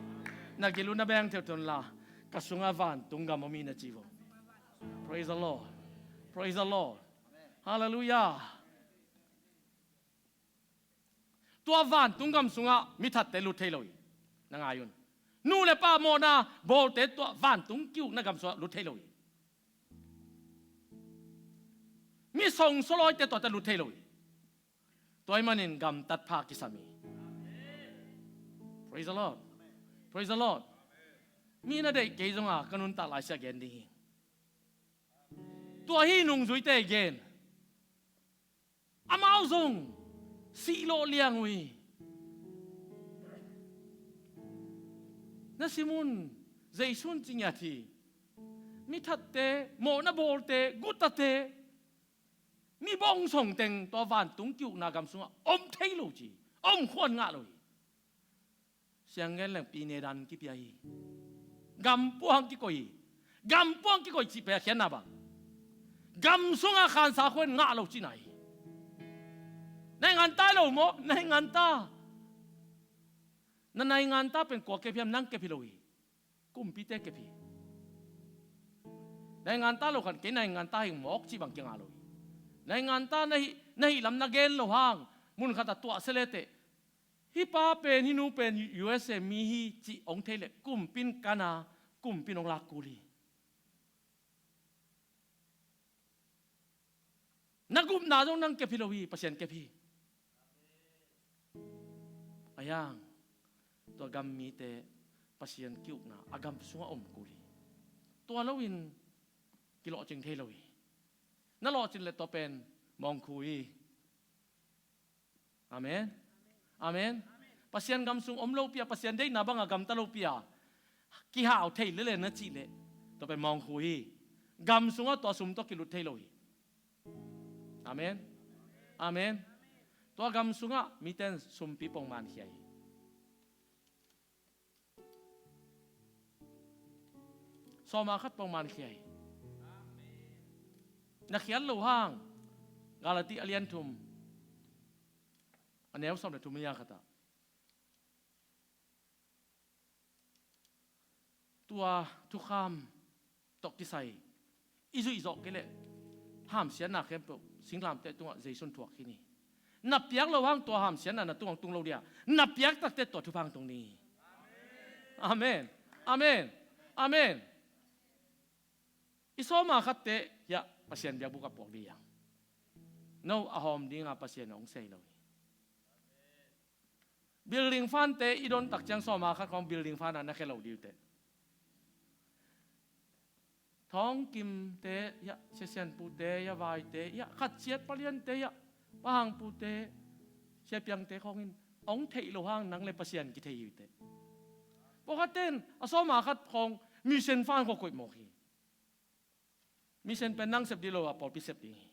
Na gil uh na beng theuh tun la, ka sungah vantung gam om hi na ci vo. Praise the Lord. Praise the Lord. Halleluiah. tua vantung gam sungah mi thatte lut thei lo hi. Na ngai un. Nu le pa mawhna bawlte tua vantung ki-ukna gam sungah lut thei lo hi. Mi songsolawite tuate lut thei lo hi. Tua ahih manin gamtat pha kisam hi. Praise the Lord. Praise the Lord. Mi na deih kei zonga ka nuntak laisiah gen ding hi. Tua hi nungzuite gen. Amau zong sihlawh liang uh hi. Na sim un, Jesu'n ci ngiat hi. Mi thatte, mawhna bawlte, gutate, mi bawngsong teng tua vantung ki-ukna gam sungah om thei lo ci. Om khuan ngah lo hi. Siang gen leng pi ne dan kipia hi. Gam puang kikoih hi. Gam puang kikoih cih pen a khiatna bang, gam sungah khansa khuan ngah lo cihna hi. Naingan ta hi lo maw? Naingan ta. Na naingan ta pen kua kep hiam? Nang kep hi lo hi. Kumpite kep hi. Naingan ta lo khan kei naingan ta hi mawk cih bang kingah lo hi. Naingan ta na hih, na hih lam na gen lo hang mun khatah tuah sia leteh, hih pa pen, hih nu pen U S A mi hi cih hong thei leh kumpi in kan a, kumpi in hong lak kul hi. Na gupna zong nang kep hi lo hi, Pasian kep hi. A hiang, tua gam mite Pasian ki-ukna a gam sungah om kul hi. Tua loin kilawhcing thei lo hi. Na lawhcing leh tua pen mawngkhu hi. Amen. Amen. Pasian gam sung om lopi a, Pasian deihna banga gamta lopi a, kihau thei lele na cih leh tua pen mawngkhu hi. Gam sungah tua sum tawh kilut thei lo hi. Amen. Amen. Tua gam sungah mite in sumpi pongman khia hi. Sawma khat pongman khia hi. Na khial lo hang, Galati a lian thum, a neu sawm le thum a neu khatah, tua thukham tawh kisai i zuih zawh kei leh hamsiatna khempeuh singlamteh tungah Jesu'n thuak khin hi. Na piak lo hang tua hamsiatna na tungah tung lo dia, na piak takteh tua thupha hong tung ding hi. Amen. Amen. Amen. I sawma khatte hiah Pasian biakbuk ah puak ding hi hang. No a hawm dinga Pasian hong sei lo hi. Building fund-te i don tak ciang sawma khat khawng building fund-ah na khia lo ding uh teh. Thawngkimte hiah, Sia Sian Pute hiah, Vaite hiah, khat ciat paliante hiah, Pa Hang Pute, Sia Piangte khawng in hong theih loh hang nang le Pasian kithei hi uh teh. Pawlkhatte in a sawma khat khawng mission fund khawng koih mawk hi. Mission pen nang sep ding lo a, pawlpi sep ding hi.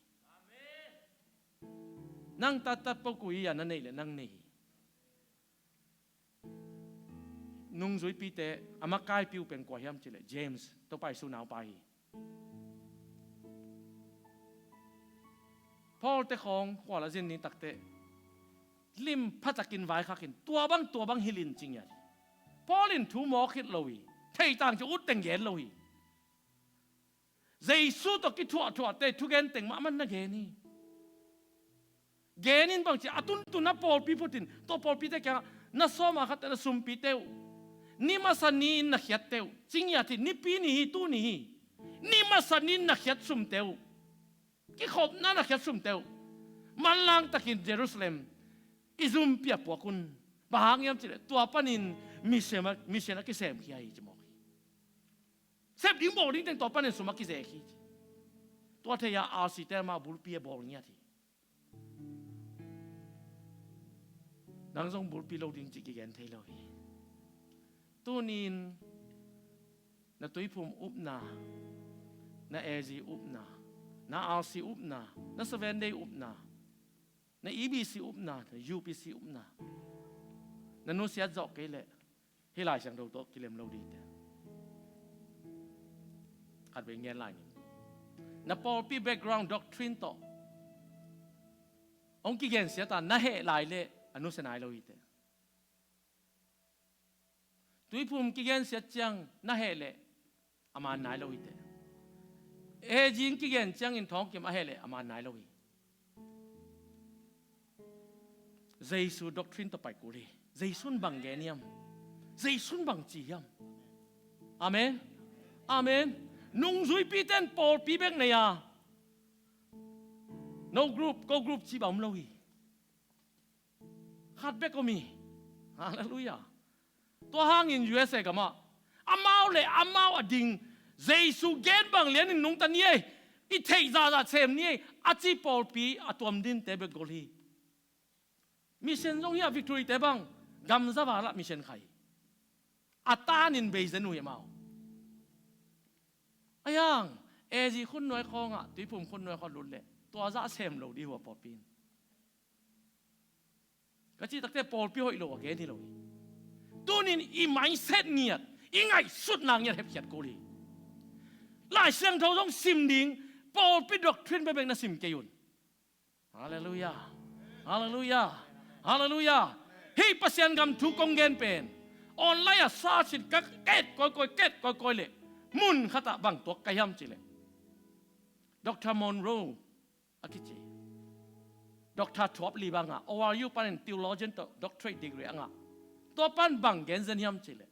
Nang tattat pawlkhat hi a, na neih leh nang nei hi. Nungzuipite a makaipi uh pen kua hiam cih leh James, Topa Jesu naupa hi. Paul-te khawng khual a zin ni takteh lim phazakin vaikhakin tua bang tua bang hilh in ci ngiat hi. Paul in thu mawk khit lo hi. Thei tang ci ut teng gen lo hi. Jesu tawh kithuahthuahte thugen teng mahmah na gen hi. Gen in bang ci a, tuntun a pawlpi phutin, tua pawlpite kiangah na sawma khatte na sumpite uh, ni masa ni-in na khiatte uh, ci ngiat hi. Nipi ni hi, tuni hi. Ni masa ni-in na khiat sumte uh, kikhopna na khiat sumte uh, manlang takin Jerusalem i zumpi ah puak un. Bang hang hiam cih leh tua panin mission a, mission a kisemkhia hi ci mawk hi. Sep ding bawl ding teng tua panin sum a kizek hi ci. Tua thei a R C te amah bulpi a bawl ngiat hi. Nang zong bulpi lo ding cih kigen thei lo hi. Tuni-in na Tuiphum upna, na A G upna, na R C upna, na Seven Day upna, na E B C upna, na U P C upna na nusiat zawh kei leh hih Lai Siangtho tawh kilem lo ding teh. Khatvei ngen lai ning. Na pawlpi background doctrine tawh hong kigensiat a na heh lai leh a nusia nai lo hi teh. Tuiphum kigensiat ciang na heh leh a man nai lo hi teh. A G in kigen ciangin Thawngkim a heh leh a man nai lo hi. Jesu doctrine tawh pai kul hi. Jesu in bang gen hiam? Jesu in bang ci hiam? Amen. Amen. Nungzuipite in pawlpi bek nei a, no group, ko group cih bang om lo hi. Khat bek om hi. Halleluiah. Tua hangin U S A gamah amau le amau a ding, Jesu gen bang lianin nungta ni ei, i theih zahzah sem ni ei a ci pawlpi a tuam dinte bek gol hi. Mission zong hi a, Victory te bang gamza val ah mission khai. A tanin bei zen uh hi amau. A hiang, A Z khunnuai khawngah, Tuiphum khunnuai khawng lut leh tua zah sem lo dih uh a pawlpi in. Ka cih takte pawlpi hoih lo a gen hi lo hi. Tunin i mindset ngiat, i ngaihsutna ngiat hepkhiat kul hi. Lai Siangtho zong sim ding, pawlpi doctrine bekbek na sim kei un. Halleluiah. Halleluiah. Halleluiah. Hih Pasian gam thu kong gen pen online ah sa cin ka ket kawikawi, ket kawikawi leh mun khatah bang tuak ka hiam cih leh, Doctor Munroe a kici, Doctor thuap li bang a, O R U panin theologian tawh doctorate degree a ngah. Tua pan bang gen zen hiam cih leh,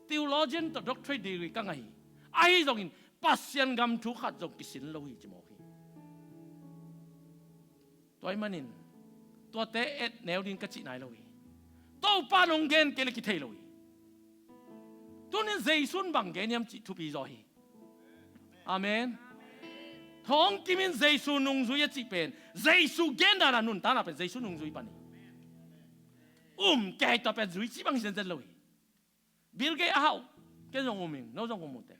theologian tawh doctorate degree ka ngah hi. Ahi zongin Pasian gam thu khat zong kisin lo hi ci mawk hi. Tua ahih manin tuate et neu ding ka cih nai lo hi. Topa in hong gen kei leh kithei lo hi. Tunin Jesu in bang gen hiam cih thupi zaw hi. Amen. Thawng Kim in Jesu nungzui a cih pen, Jesu gen dan a nuntakna pen Jesu nungzui pan hi. Um kei, tua pen zui cih bang hi zenzen lo hi. Bill Gates a hauh, ken zong um ing, no zong um uh teh.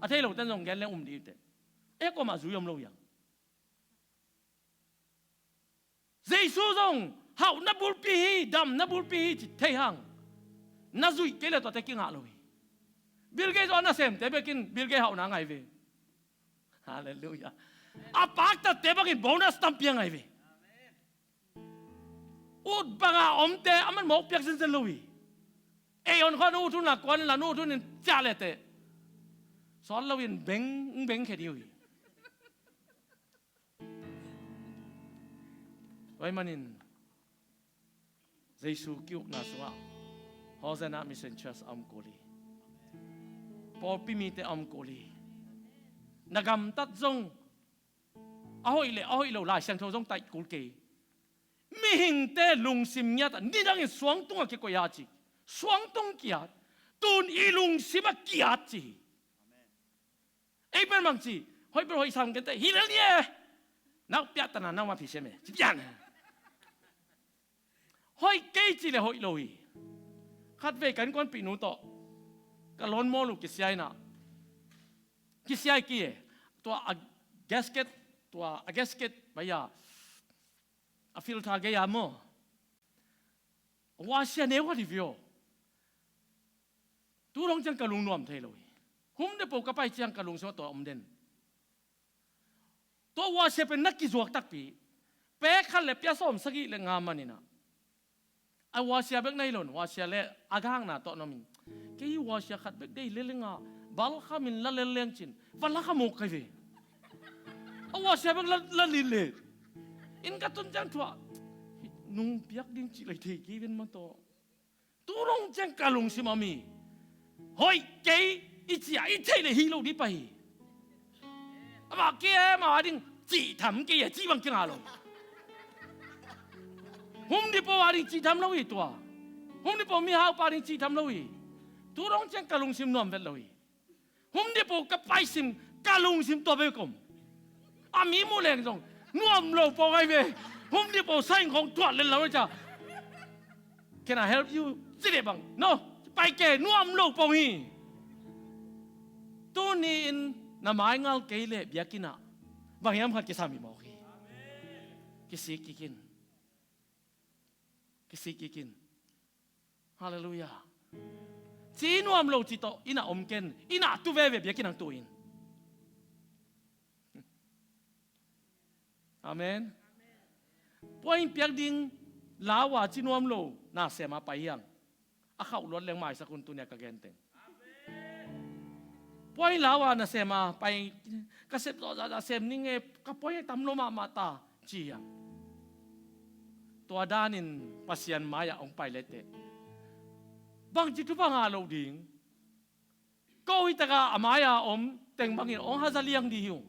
A thei lo ten zong gen leng um dih uh teh. Eh, kuamah zui om lo hiang. Jesu zong hauhna bulpi hi, damna bulpi hi ci thei hang, na zuih kei leh tuate kingah lo hi. Bill Gates zong a nasemte bekin Bill Gates hauhna ngai ve. Halleluiah. A paktatte bangin bonus tampi a ngai ve. Ut banga omte aman mawk piak zenzen lo hi. Ei on khuan ut hun a kuan la nu ut hun in ciah leh teh, sawt loin beng beng khe dih uh hi. Tua ahih manin Jesu ki-ukna sungah Hosanna Mission Church a om kul hi. Pawlpi mite a om kul hi. Na gamtat zong a hoih le a hoih lo Lai Siangtho zong taih kul kei. Mihingte lungsim ngiat a, nidangin suangtung a kikoih a ci. Suangtung kiat. Tun i lungsim a kiat ci hi. Ei pen bang ci, hoih pen hoih sam kei teh, hi lel ni e. Nak piak tana nak ma phi sem e, ci pian. Hoih kei ci leh hoih lo hi. Khatvei kan kuanpihnu tawh ka lawnmower uh kisia in ah, kisia hi kei e. Tua a gasket, tua a gasket bai a, a filter gei a maw, wasia neu khat hi viau. Tu dong ciang ka lungnuam thei lo hi. Hum deuh po ka pai ciang ka lungsim ah tua om den. Tua wasia pen na kizuak takpi. Pek khat le pia sawm sagih le nga man in ah, a wasia bek na hi lo in, wasia le a gakna tawh na om in, kei wasia khat bek deih lel ing a, balkham in la lel leng cin va la kha mawk kai ve. A wasia bek la, la lel le. Inn ka tun ciang thu ah, nung piak ding cih lai thei kei ven ma tawh. Tu dong ciang ka lungsim a mi, hoih kei i ci a, i theih leh hi lo dih pah hi. Amah kei e, amah a ding cih tham kei e, cih bang kingah lo. Hum deuh po a ding cih tham lo hi tua. Hum deuh po mihaupa a ding cih tham lo hi. Tu dong ciang ka lungsim nuam vet lo hi. Hum deuh po ka paisim, ka lungsim tua bek om. A mi muh leng zong nuam lo pong ai ve. Hum deuh po saing khong tuat len lo cia. Can I help you? Ci leh bang, no, pai ke, nuam lo pong hi. Tuni-in na maingal kei leh biakinn ah bang hiam khat kisam hi mawk hi. Kisik kik in. Kisik kik in. Halleluiah. Ci nuam lo ci tawh inn ah om ken, inn ah tu veve, biakinn ah tu in. Amen. Puain piak ding lau a ci nuam lo na sem a pai hiang. A khauh luat leng maisak un, tuni a ka gen teng. Puain lau a na sem a pai, ka sep zawh zahzah sem ning e, ka puain a tam lo mahmah ta ci hiang. Tua danin Pasian mai-ah hong pai leteh, bangci thupha ngah loh ding? Ko hi takah a mai-a om teng bangin hong haza liang dih hi ung.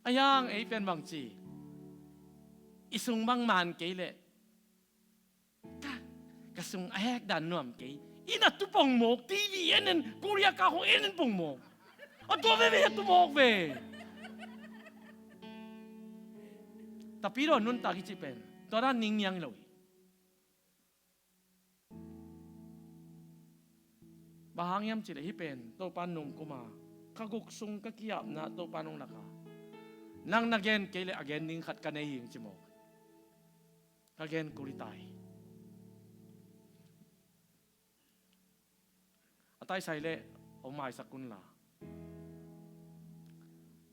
A hiang ei pen bangci, i sung bang man kei leh ka, ka sung a hek dan nuam kei. Inn a tu pongmawk, T V en en, Korea ka hong en en pongmawk. A tua veve a tu mawk ve. Tapidaw nuntak i cih pen tua dan ningniang hi lo hi. Bang hang hiam cihleh hih pen Topa nungkum a, ka guk sung ka ki-apna Topa nung laka, nang na gen kei leh a gen ding khat ka nei hing ci mawk. Ka gen kul hi ta hi. A taisai leh hong maisak unla,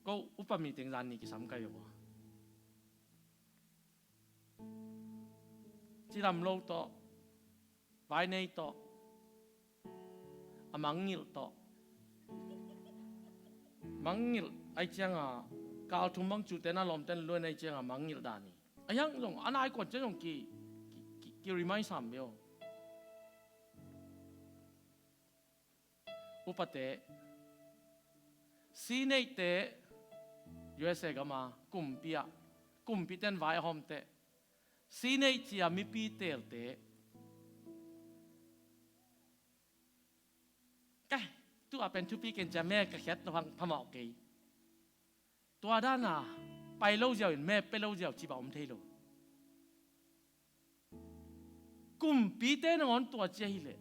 ko upa meeting zan ni kisam kai uh a, cidam lo tawh, vainei tawh, a mangngilh tawh. Mangngilh ai cianga, kal thum bang cute na lawmten luan ai cianga mangngilh dan hi. A hiang zong a nai kuan ciang zong ki, ki, ki, ki remind sam beo. Upate, si neihte, U S A gama kumpi ah, kumpiten vai a hawmte, si neih cia mipi teelte, kai, tu-a pen thupi ken cia me ka khiat lo hang phamawh kei. Tua dana pai lo ziau in me pe lo ziau cih bang om thei lo. Kumpite nangawn tua cia hileh,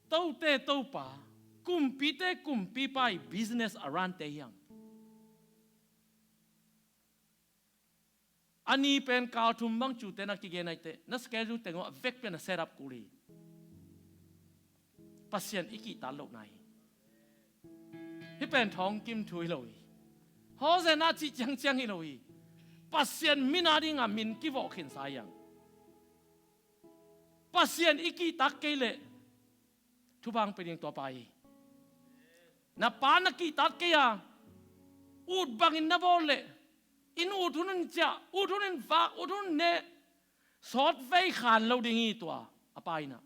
tote Topa, kumpite kumpipa i business a run-te hiang. A ni pen kal thum bang cute na kigen aiteh, na schedule teng uh a vekpi-a na set up kul hi. Pasian i kihtat lohna hi. Hih pen thawngkim thu hi lo hi. Hosanna cih ciangciang hi lo hi. Pasian min a dinga min kivawh khinsa hiang. Pasian i kihtak kei leh thupha hong pia ding tua pa hi. Na pa na kihtak kei a, ut bangin na bawl leh, in ut hun in ciah, ut hun in vak, ut hun in neh, sawt vei khan lo ding hi tua a pa in ah.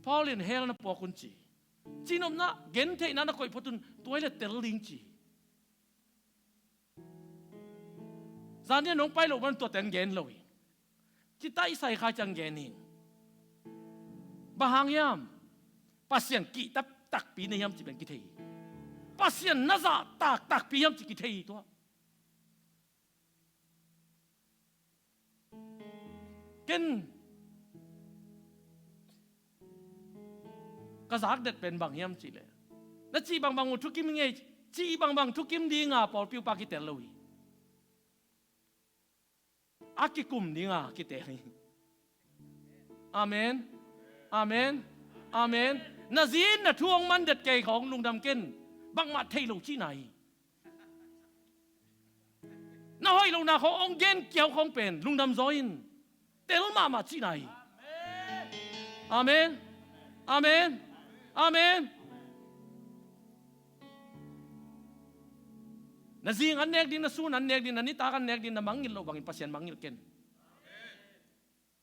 Paul in hell na puak un ci. Cihnopna gentheihna na koih phot un, tua hi leh tel ding ci. Zan ni a nong pai loh man tua teng gen lo hi. Ci taisai kha ciang gen hi. Bang hang hiam? Pasian kihtak takpi na hiam cih pen kithei hi. Pasian na zah taktakpi hiam cih kithei hi tua. Ken ka zak det pen bang hiam cihleh, na cih bangbang uh thukim hi ngei, cih bangbang thukim dinga pawlpi uh pa kitel lo hi. A kikum dinga kitel hi. Amen. Amen. Amen. Na zi in na thu hong man det kei khawng lungdam ken. Bangmah thei lo cihna hi. Na hoih lohna khawng hong gen kiau khawng pen lungdam zaw in. Tel mahmah cihna hi. Amen. Amen. Amen. Na zing an nek ding, na sun an nek ding, na nitak an nek ding, na mangngilh loh bangin Pasian mangngilh ken.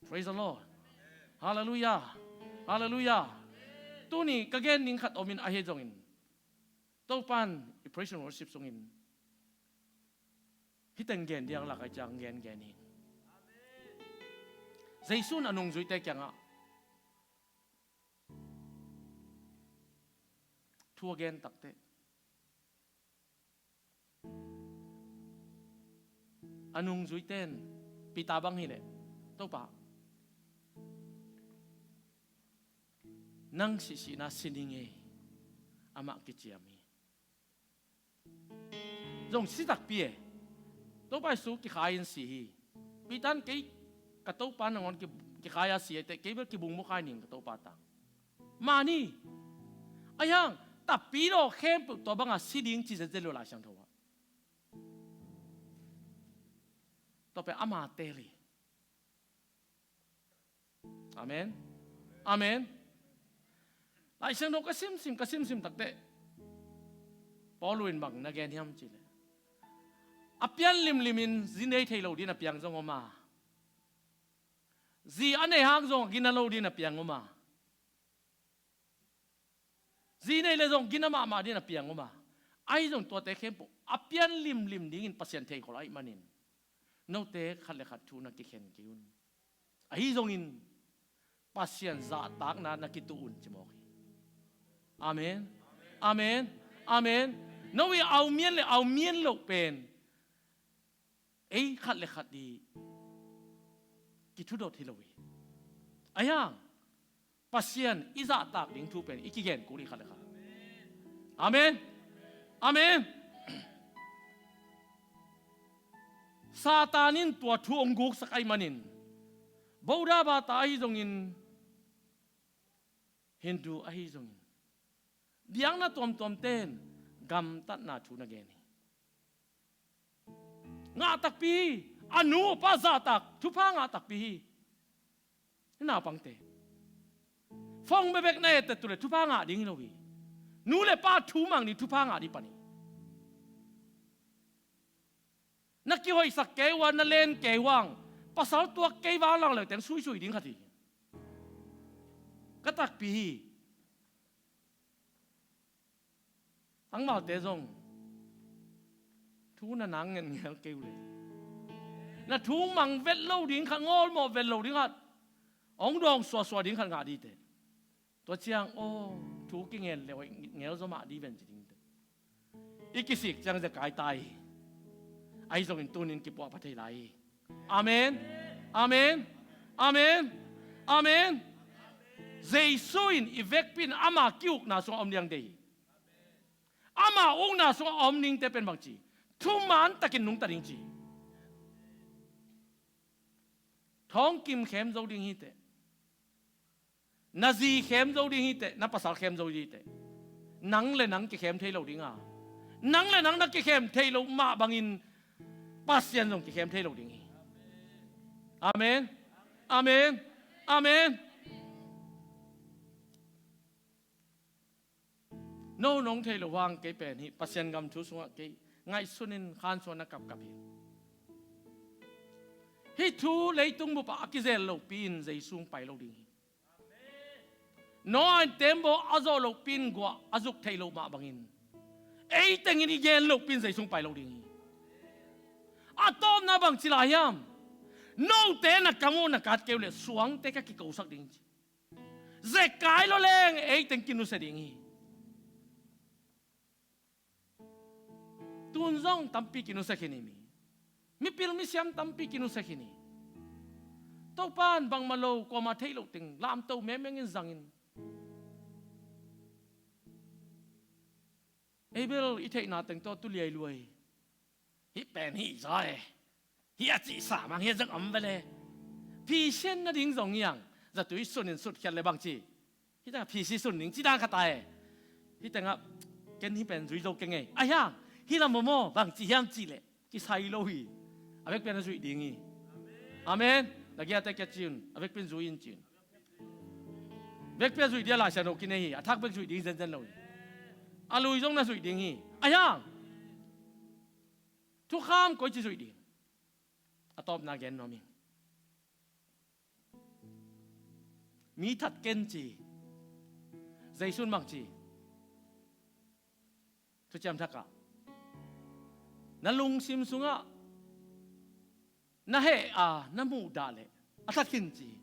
Praise the Lord. Hallelujah. Hallelujah. Tuni ka gen ding khat om in, ahi zongin Topan i praise and worship sungin hih teng gen diak lak a, ciang gen gen hi. Jesu'n a nungzuite kiangah thu a gen takteh, a nungzuite in Peter bang hileh, Topa, nang sihsihna si ning ei, amah kiciam hi. Zong si takpi e. Topa Jesu kikhai in si hi. Peter in kei ka Topa nangawn ki, kikhai a si aiteh, kei bel kibung mukhai ning ka Topa tang. Mani. Ahi hang, tapi lo khempeuh tua banga si ding ci zetzel lo Lai Siangtho ah. Tua pen ama teel hi. Amen. Amen. Lai Siangtho ka simsim, ka simsim takteh, Paul in bang na gen hiam cihleh, A pian limlimin zi nei thei lo dingin a piang zong om a, zi a nei hang zong a gina lo dingin a piang om a, zi nei le zong gina mahmah dingin a piang om a, ahi zong tuate khempeuh a pian limlim dingin Pasian theikhol ahih manin note khat le khat thu na kikhen kei un. Ahi zongin Pasian zahtakna na kituh un ci mawk hi. Amen. Amen. Amen. No i au mian le au mian loh pen ei khat le khat i kithudot hi lo hi. Ahi hang Pasian i zahtak ding thu pen i kigen kul hi khat le khat. Amen. Amen. Satan in tua thu hong guksak ahih manin, Buddha bata ahi zongin, Hindu ahi zongin, biakna tuamtuamte in gamtatna thu na gen hi. Ngah takpi hi. A nu a pa zahtak thupha ngah takpi hi. Naupangte, phone bekbek na et teh tu le thupha ngah ding hi lo hi. Nu le pa thu mang ding, thupha ngah ding pan hi. Na kihoihsak kei uh a, na len kei uh hang, pasal tuak kei vang lang leuteng suisui ding khat hi. Ka takpi hi. Tangvalte zong thu na nang ngen ngel kei uh le, na thu mang vet lo ding khat, ngawlmawh vet lo ding khat, hong dawng suasua ding khat ngah ding teh. Tua ciang aw, thu kingen le hoih ngel zaw mah ding ven ci ding teh. I kisik ciang zekai ta hi. Ahi zongin tunin kipuahpha thei lai hi. Amen. Amen. Amen. Amen. Jesu in i vekpi in ama ki-ukna sungah om liang deih hi. Ama ukna sungah a om dingte pen bangci, thuman takin nungta ding ci. Thawngkim khem zo ding hi teh. Na zi khem zo ding hi teh, na pasal khem zo ding hi teh. Nang le nang kikhem thei lo ding a, nang le nang na kikhem thei lo mah bangin Pasian zong kikhem thei lo ding hi. Amen. Amen. Amen. No nong thei lo hang kei pen hih Pasian gam thu sungah kei ngaihsun in khan sungah na kapkap hi. Hih thu leitung bup ah a kizel lopi in Jesu hong pai lo ding hi. Noah in tembaw a zawh lopi in guah a zuk theih loh mah bangin, ei tengin i gen lopi in Jesu hong pai lo ding hi. A tawpna bang ci lai hiam? Note na kam uh na kat kei uh leh suangte ka kikosak ding ci. Zekai lo leng ei teng kinusia ding hi. Tun zong tampi kinusia khin hi mi. Mipil misiam tampi kinusia khin hi. Topa in bangmah lo, kuamah theih loh teng lamto mengmeng in zang in. Ei bel i theihna teng tawh tu liailuai. Hih pen hih zaw e. Hih a cihsa mang hih a zang om ve le. Phisian nading zong hiang. Zatui sun in sutkhiat le bangci, hih tengah phisi sun ding ci dan khat ta e. Hih tengah ken hih pen zui zo keng e. Ahi hang hih lam maw bangci hiam cih leh kisai lo hi. A vekpi a na zuih ding hi. Amen. Na giate kia ci un. A vekpi in zui in ci un. Vekpi a zuih ding a Lai Siangtho kinei hi. A thak bek zuih ding zenzen lo hi. A lui zong na zuih ding hi. Ahi hang thukham koici zuih ding? A tawpna gen nuam ing. Mi that ken ci. Jesu in bang ci? Thuciam Thak ah, na lungsim sungah na heh a na muhdah leh a that khin ci.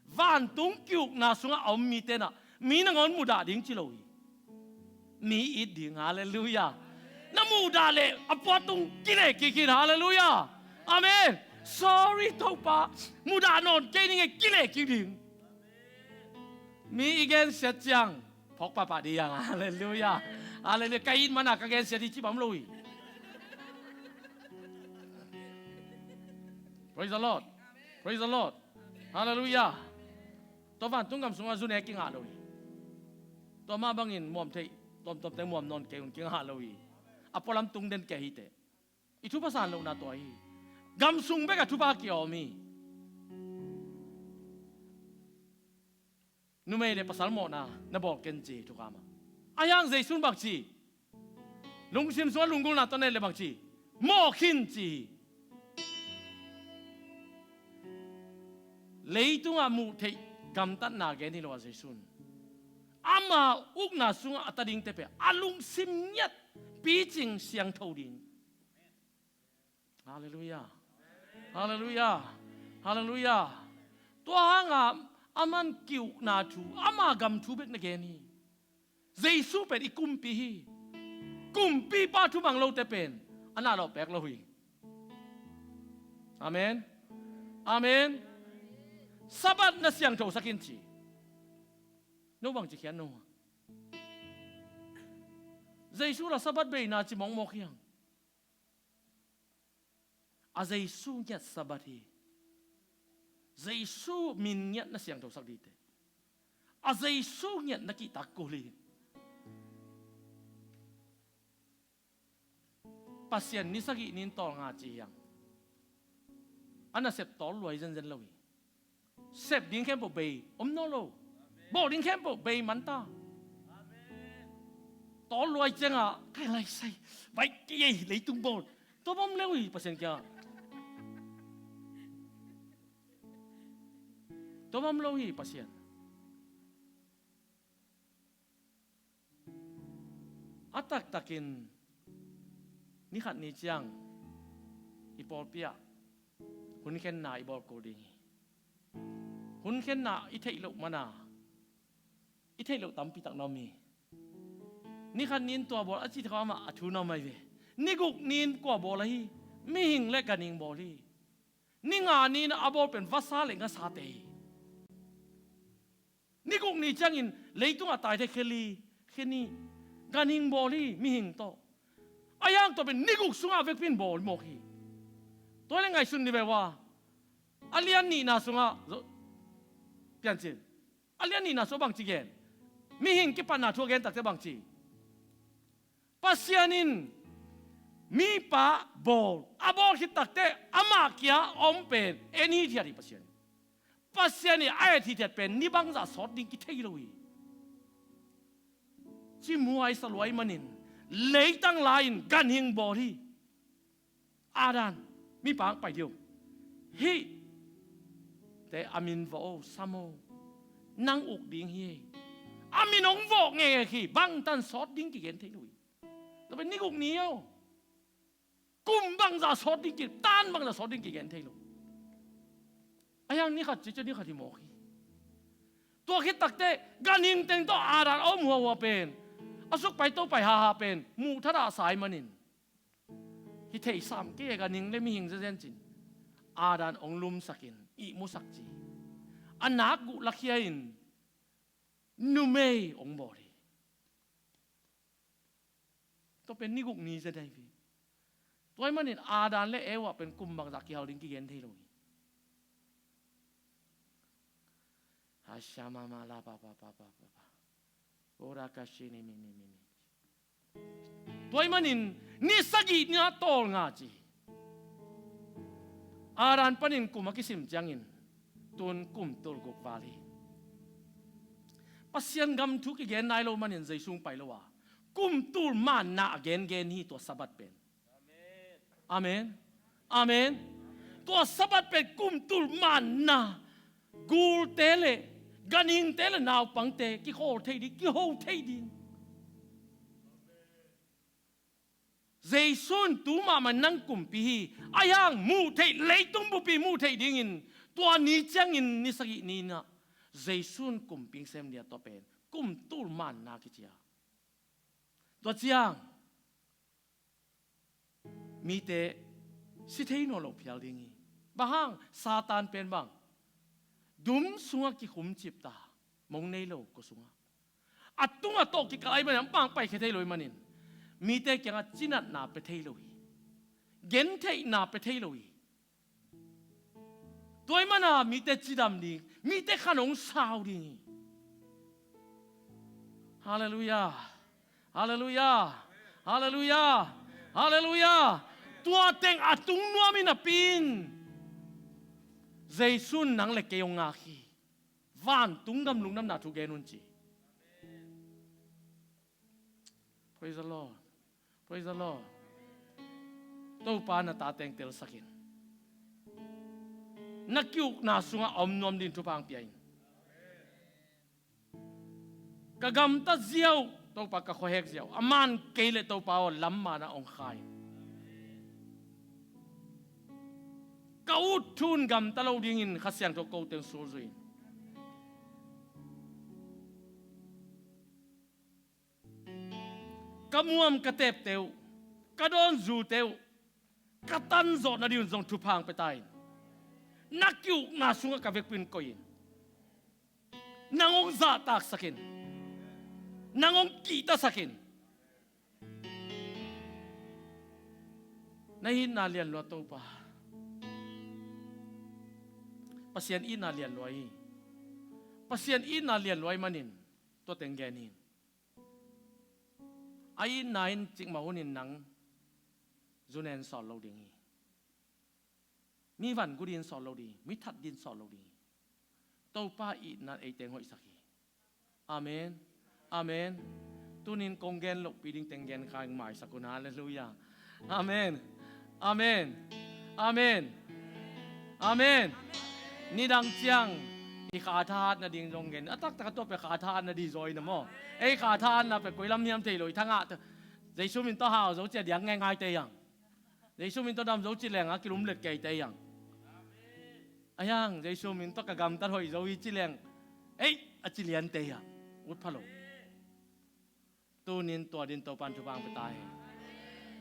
Vantung ki-ukna sungah a om mite in ah mi nangawn muhdah ding ci lo hi. Mi it ding, halleluiah. Na muhdah leh a puatung kile kik hi, halleluiah. Amen. Sorry Topa, muhdah nawn kei ning e, kile kik ding. Mi i gensiat ciang phawk pahpah ding hiang, halleluiah. Halleluiah. Ka it mana ka gensiat hi ci bang om lo hi. Praise the Lord. Praise the Lord. Halleluiah. Tua vantung gam sungah zu ne kingah lo hi. Tua mah bangin muam theih tuamtuamte muam nawn kei un, kingah lo hi. A pualam tung den kei hi teh. I thupha san lohna tua hi. Gam sung bekah thupha ki-om hi. Numei le pasal mawhna na bawl ken ci thukham ah. Ahi hang Jesu in bang ci? Lungsim sungah lunggulhna tawh na et leh bang ci? mawh khin ci hi. Leitungah muh theih gamtatna gen hi lo a, Jesu in ama ukna sungah a ta dingte pen a lungsim ngiat picing siangtho ding. Halleluiah. Halleluiah. Halleluiah. Tua hangah aman ki-ukna thu, ama gam thu bek na gen hi. Jesu pen i kumpi hi. Kumpipa thumang lote pen a na lawh pek lo hi. Amen. Amen. Sabbath na siangthosak in ci. No bang ci khian no? Jesu la Sabbath beina ci mawkmawk hiang. A Jesu ngiat Sabbath hi. Jesu min ngiat na siangthosak dingte. A Jesu ngiat na kihtak kul hi. Pasian ni sagih ni in tawlnga ci hiang. A nasep tawl luai zenzen lo hi. Sep ding khempeuh bei om nawn lo. Bawl ding khempeuh bei manta. Tawl luai ciangah kai lai sai, baih kei ei, leitung bawl. Tua bang om lo hi Pasian kiangah. Tua bang om lo hi Pasian. A taktakin ni khat ni ciang i pawlpi ah hun khenna i bawl kul ding hi. Hun khenna i theih loh mana i theih loh tampi tak na om hi. Ni khat ni in tua bawl a cih thei kha amah a thu na om ahi ve. Ni guk ni in kua bawl ahi? Mihing le ganhing bawl hi. Ni nga ni in a bawl pen vasa le ngasate hi. Ni guk ni ciangin leitungah taite khe li, khe nih, ganhing bawl hi mihing tawh. A hiang tua pen ni guk sungah vekpi in bawl mawk hi. Tua le ngaihsun ni ve ua. A lian nihna sungah zo-, Piancil, a lian nihna sungah bangci gen? Mihing kipatna thu a gen takte bangci? Pasian in mipa bawl, a bawl khit takte amah kia a om pen en hithiat hi Pasian. Pasian in a et hithiat pen ni bangzah sawt ding kithei lo hi. Ci muai sa luai manin leitang lai-in ganhing bawl hi. Adam, mipa ang pai dih o. Hih te a min vawh o, sam o. Nang uk ding hi. A min hong vawh ngekngek hi. Bangtan sawt ding kigen thei lo hi. Tua pen ni guk ni o. Kum bangzah sawt ding ki, tan bangzah sawt ding kigen thei lo. A hiang ni khat ci ciang ni khat hi mawk hi. Tua khit takte ganhing teng tawh Adam a om huahua pen, a suk pai to pai haha pen muh thadah sa ahih manin hi thei sam kei, ganhing le mihing zenzen ci-in Adam hong lumsak in ihmusak ci. A nak guh lakhia in numei hong bawl hi. Tua pen ni guk ni zen ahi ve. Tua ahih manin Adam le Eva pen kum bangzah kihal ding kigen thei lo hi. Hashamama la pa pa pa pa pa pa. Ora ka shi ni mi ni mi ni. Tua ahih manin ni sagih ni a tawlnga ci. Adam panin kum a kisim ciangin tun kum tul guk val hi. Pasian gam thu kigen nai lo manin Jesu hong pai lo a, kum tul manna a gengen hi tua Sabbath pen. Amen. Amen. Tua Sabbath pen kum tul manna, gulte le ganhingte le naupangte kikhawl thei ding, kiho thei ding. Jesu in tu mahmah nang kumpi hi. A hiang muh theih, leitung bupi muh theih dingin tua ni ciangin ni sagih ni-in ah Jesu in kumpi hong sem ding a, tua pen kum tul manna kici a. Tua ciang mite si thei nawn lo phial ding hi. Bang hang? Satan pen bang, dum sungah kikhum cipta, mong nei lo kua sungah. A tungah tawh kikal ahih manin a mah paikhia thei lo ahih manin mite kiangah cinatna pia thei lo hi. Gentheihna pia thei lo hi. Tua ahih manin mite cidam ding, mite khan hong sau ding hi. Halleluiah. Halleluiah. Halleluiah. Halleluiah. Tua teng a tung nuam hi napi-in Jesu in nang le kei hong ngak hi. Vantung gam lungdamna thu gen un ci. Praise the Lord. Praise the Lord. Topa na ta teng telsak in. Na ki-ukna sungah a om nuam ding thupha hong pia in. Ka gamta ziau, Topa ka khuahek ziau. A man kei leh Topa aw, lam man ah hong kha in. Ka ut thu in gamta lo dingin Kha Siangtho ko teng sulzui in. Ka muam ka tepte uh, ka dawn zute uh, ka tan zawh nading un zong thupha hong pia ta in. Na ki-ukna sungah ka vekpi in koih in. Nang hong zahtaksak in. Nang hong kihtasak in. Na itna lian lua Topa. Pasian itna lian lua hi. Pasian itna lian lua ahih manin tua teng gen hi. A itna in cikmah hunin nang zu nen sawt lo ding hi. Mi vangu ding sawt lo ding hi. Mi that ding sawt lo ding hi. Topa itna in ei teng hoihsak hi. Amen. Amen. Tunin kong gen lohpi ding teng gen kha ing, maisak un. Halleluiah. Amen. Amen. Amen. Amen. Nidang ciang i kha thahat nading zong gen. A taktak a tua pia kha thahat nading zaw in a maw. Ei kha thahatna pia koi lam hiam thei lo, i thangah Jesu min tawh hau zo ci a diak ngeingai tei ang. Jesu min tawh dam zo ci leng a kilumlet kei tei ang. Ai ang, Jesu min tawh ka gamtat hoih zo hi ci leng, ei, a ci lian tei ang. Ut pha lo. Tunin tua ding Topan thupha hong pia ta hen.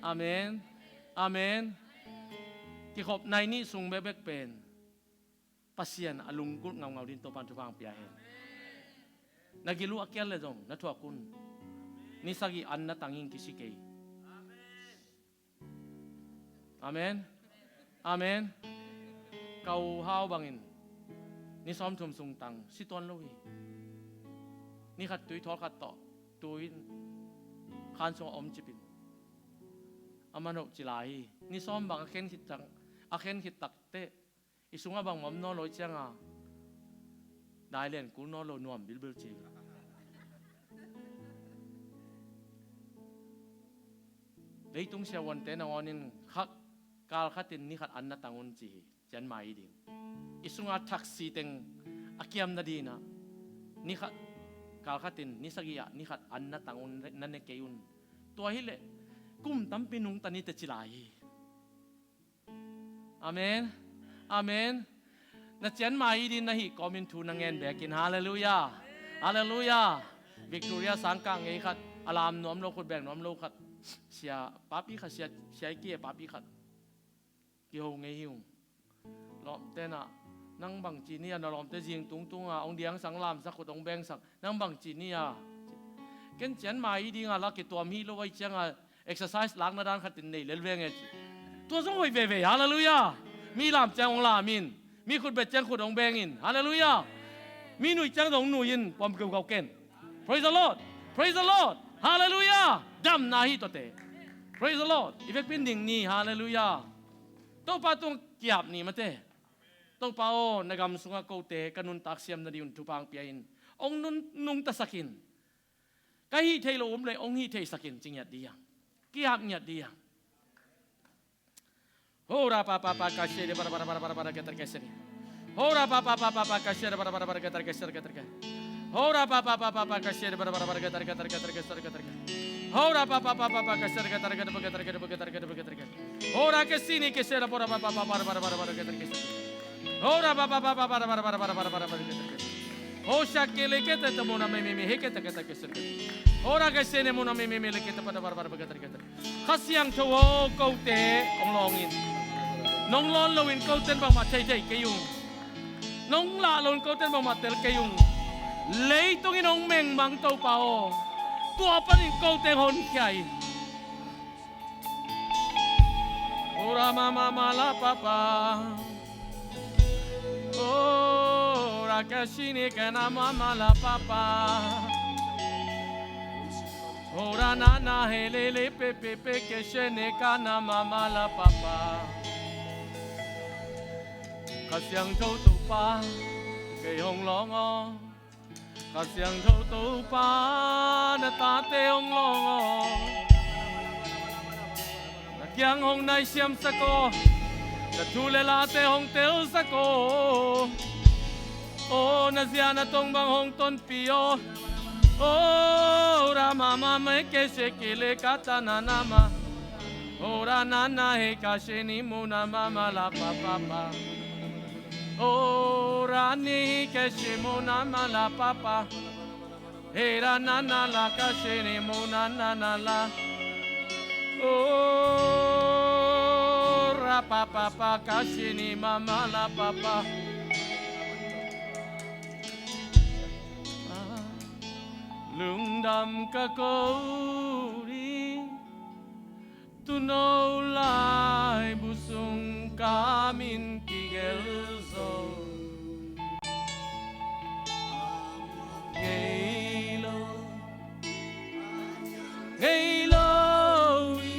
Amen. Amen. Kikhop nai nih sung bekbek pen Pasian a lunggulh ngaungau ding Topan thupha hong pia hen. Na gil uh a kial leh zong na thuak un. Ni sagih an na tang in kisi kei. Amen. Amen. Ka u Hau bangin ni sawmthum sung tang si tuan lo hi. Ni khat tui thawl khat tawh tu in khan sungah om cip in a man hoh ci lai hi. Ni sawm bang a khen khit tak, a khen khit tak teh i sungah bangmah om nawn lo ih cianga dai lian kul nawn lo, nuam bilbil ci. Leitung siavuante nangawn in khat, kal khatin ni khat an na tang un ci hi. Cian mai ding i sungah thaksi teng a kiam nadinah ni khat, kal khatin ni sagih ah ni khat an na tang un, na ne kei un. Tua hileh kum tampi nungta ni teh ci lai hi. Amen. Amen. Na cian mai ding na hih kawmin thu na ngen bekin. Halleluiah. Halleluiah. Victoria sangkah ngei khat, a lam nuam lo, khut beng nuam lo khat, sia papi khat, sia, sia i ki e papi khat kiho ngei hi ung. Lawmte nah, nang bangci ni a, na lawmte zing tungtunga hong diangsak, lamsak, khut hong bengsak, nang bangci ni a? Ken cian mai dinga la kituam hi lo, vai cianga exercise lakna dan khatin nei lel veng e ci. Tua zong hoih veve. Halleluiah. Mi lam ciang hong lam in, mi khut bet ciang khut hong beng in. Halleluiah. Mi nuih ciang zong nuih in, pom keukau ken. Praise the Lord. Praise the Lord. Halleluiah. Damna hi tuate. Praise the Lord. I vekpin ding ni. Halleluiah. Topa tung kiap ni mate. Topa aw, na gam sungah kote ka nuntak siam nading un thupha hong pia in. Hong nun, nungtasak in. Ka hih theih loh om leh hong hih theihsak in ci ngiat ding a, kiap ngiat ding a. Hora pa pa pa ka she de bara bara bara bara bara keter keseni. Hora pa pa pa pa pa ka she de bara bara bara keter keser keter ke. Hora pa pa pa pa pa ka she de bara bara bara keter keter keter keser keter ke. Hora pa pa pa pa pa ka she de keter keter keter keter keter keter keter ke. Hora kesini ke she de bara pa pa pa bara bara bara bara keter keser. Hora pa pa pa pa bara bara bara bara bara bara keter keser. Hosha kele kete te mona me me me he kete kete keser kete. Hora kesene mona me me me le kete pada bara bara keter keter. Kha Siangtho aw, kote hong lawng in. Nong lawn loin koten bangmah theithei kei ung. Nong lah loin koten bangmah tel kei ung. Leitungin hong mengmang Topa aw, tua panin kote honkhia in. Ora mama mala papa. Ora kashini kana mama la papa. Ora nana helele pepe pe keshene kana mama la papa. Kha Siangtho Topa kei hong lawng aw. Kha Siangtho Topa na tate hong lawng aw. Na kiang hong naisiamsak aw. Na thu le late hong telsak aw. Aw, na zia na tong bang hong tonpih aw. Aw, Rama mama ke se kile kata na nama. Aw, Ranana he ka se ni muna mama la papa pa. Aw, Rani he ke se muna mama la papa. He ra na na la ka se ni mu na na na la. Oh, ra pa pa pa ka se ni ma ma la pa pa. Lungdam ka ko ding. Tuuno laibu sung ka min kigel zo. Ngei lo, ngei lo i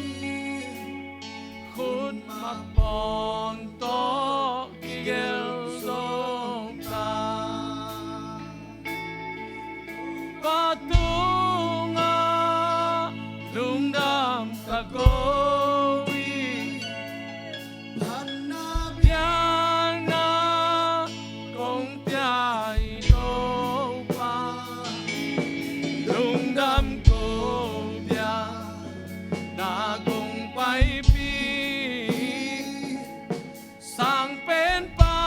khut mak pawn tawh kigel zo ta. Patungah lungdam ka ko i, phatna biakna kong pia i Topa. Lungdam ko biakna kong paipih. Sang Penpa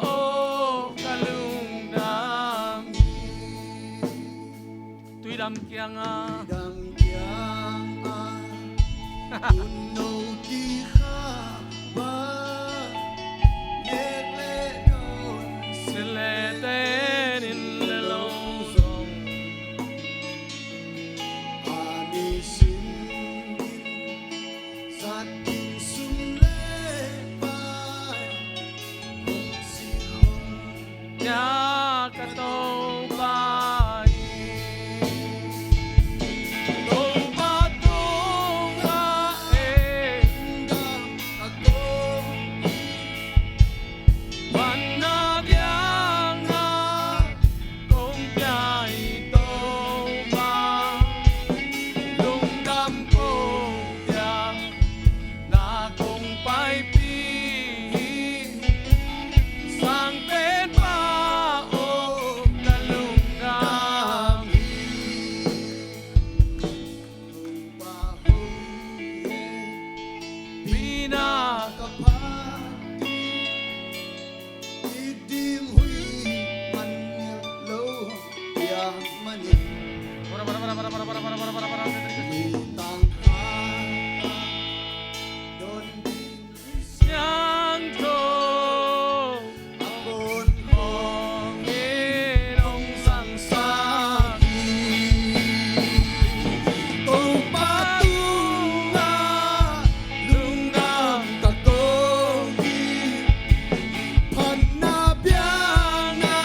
aw ka lungdam hi. Tuidam kiangah, tuidam kiangah, tuuno kikha ba, nek le dawn, se le ten in le lo zong. Ani sin in zat ding sum le pai hong si hong nia ka Topa i. Topa tungah e, ka Topa i. Phatna biakna kong pia i Topa, lungdam kong piakna kong paipih hi. Sang Penpa aw ka lungdam hi. Topa hoih e, pina ka phat ding, i ding huih man ngiat lo piak manin. Ni tang ha don ding siangtho a pon khawng in hong zangsak hi. Topa tungah lungdam ka ko hi. Phatna biakna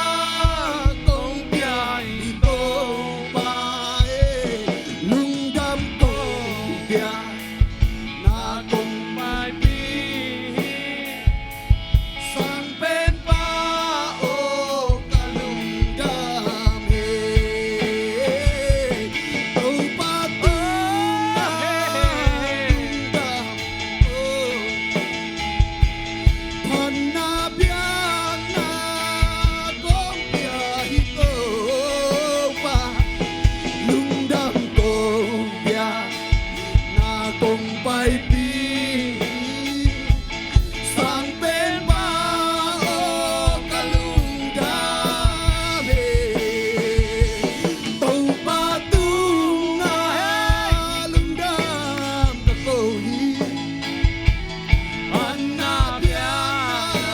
kong pia i Topa e, lungdam kong pia na kong paipih hi. Sang Penpa aw ka lungdam hi. Topa tungah lungdam aw. Phatna biakna kong pia hi Topa, lungdam kong pia na kong paipih. Sang Penpa aw ka lungdam hi. Topa tungah lungdam ka ko hi. Phatna biakna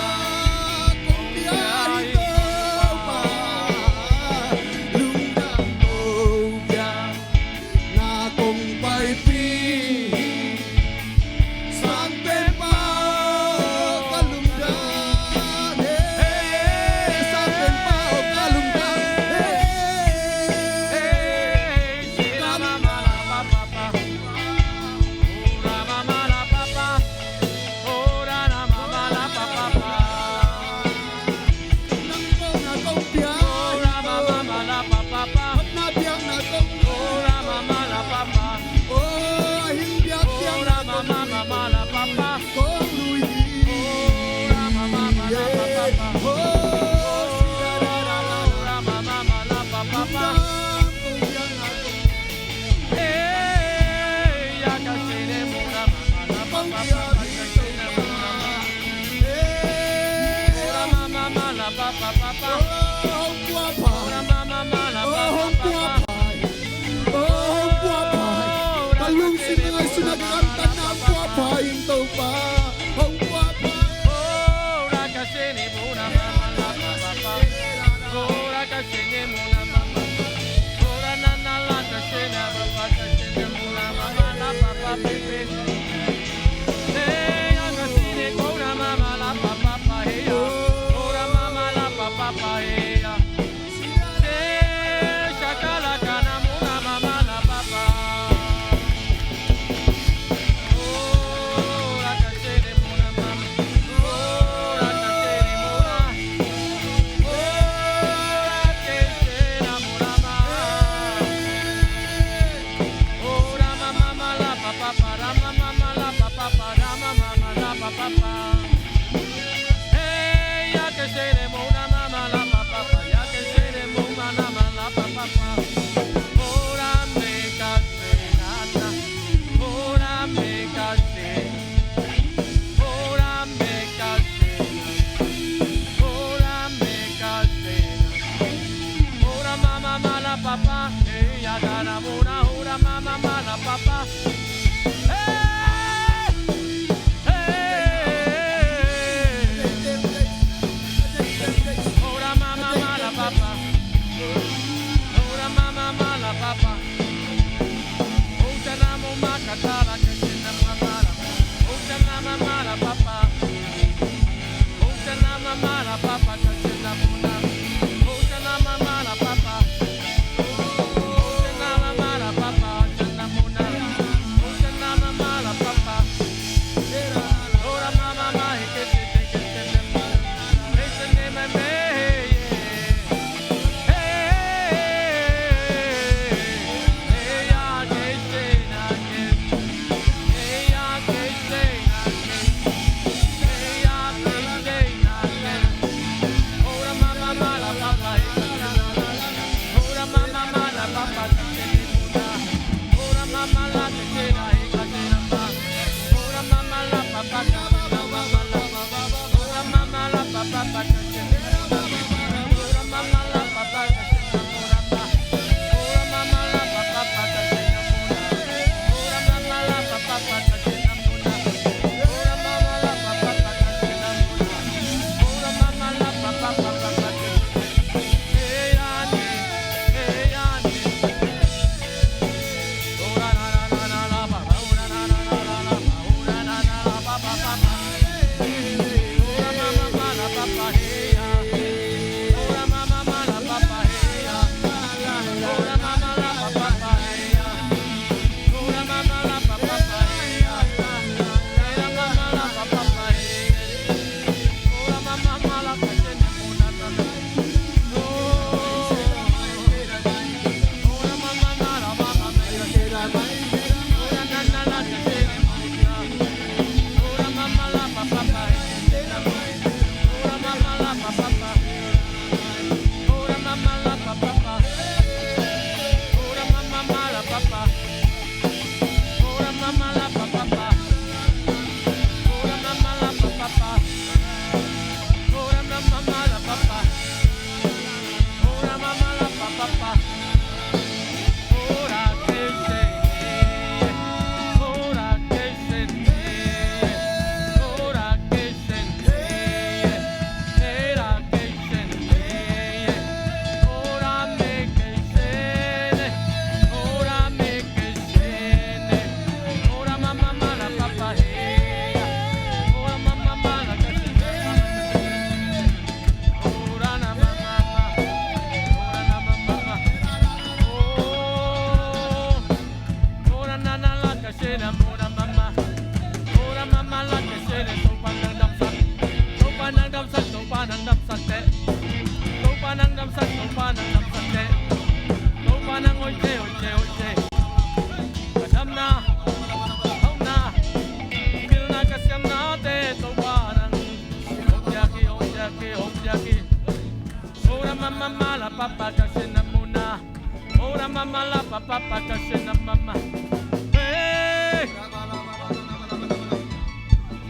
Hey!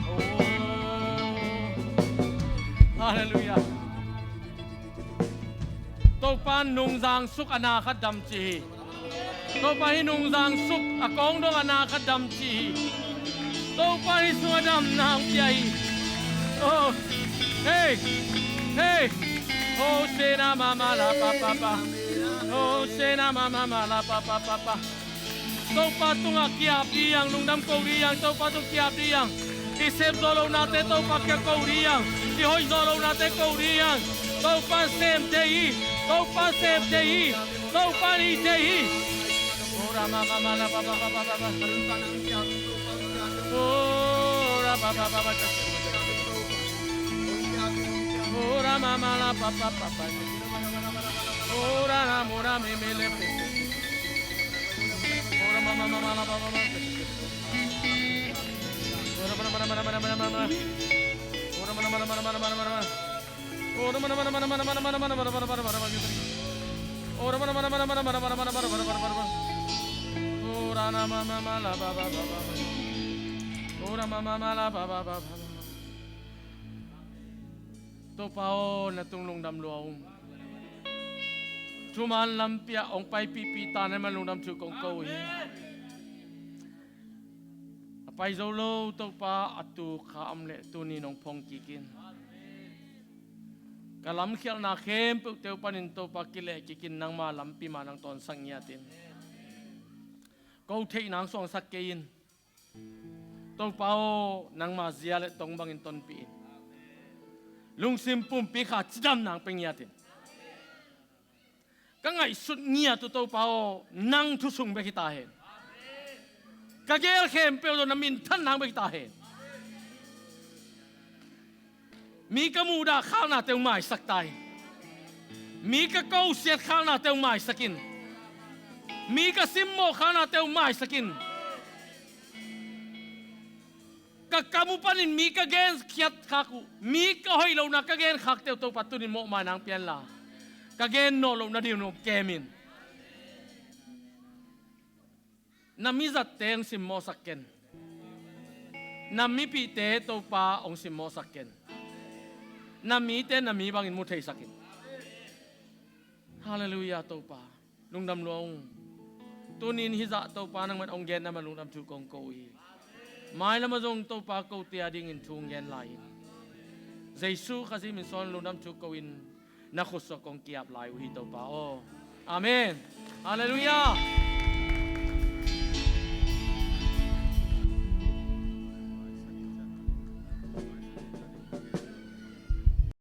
Oh. Halleluiah. Topa nungzang suk a na khat dam ci hi. Topa hih nungzang suk a kawng dong a na khat dam ci hi. Topa hih sung a damna hong pia hi. Oh, hey, hey. Hosanna mama la pa pa pa. Hosanna mama la pa pa pa pa. Topa tungah kiap dih ang, lungdam ko dih ang, Topa tung kiap dih ang. I sep zo lonate Topa kiang ko dih ang. I hoih zo lonate ko dih ang. Topa sem thei hi. Topa sem thei hi. Topa hih thei hi. Topa aw, na tung lungdam lua ung. Thuman lampi ah hong paipihpih ta na hih man lungdam thu kong ko uh hi. A pai zo lo Topa, a tu kha om leh tuni nong phong kik in. Ka lamkhialhna khempeuhte uh panin Topa kileh kik in, nangma lampi mah nang tawnsak ngiat in. Ko theih nang suangsak kei in. Topa aw, nangma zia le tong bangin tonpih in. Lungsim pumpi kha cidam nang pia ngiat in. Ka ngaihsut ngiat uh Topa aw, nang thu sung bek hi ta hen. Ka gel khempeuh tawh na minthan nang bek hi ta hen. Mi ka muhdah khaknate uh maisak ta in. Mi ka kosiat khaknate uh maisak in. Mi ka simmawh khaknate uh maisak in. Ka kam uh panin mi ka genkhiat khak uh, mi ka hoih lohna ka genkhakte uh Topa tunin mawhmai nang pia inla, ka gen nawh lohna ding uh kem in. Na mizatte hong simmawhsak ken. Na mipihte Topa hong simmawhsak ken. Na mite na mi bangin mu theisak in. Halleluiah Topa. Lungdam lua ung. Tunin hih zah Topa nangman hong genna man lungdam thu kong ko uh hi. Mailam ah zong Topa kote a dingin thu hong gen lai in. Jesu Khazih min suang lungdam thu ko in na khutsuah kong ki-ap lai uh hi Topa aw. Amen. Halleluiah.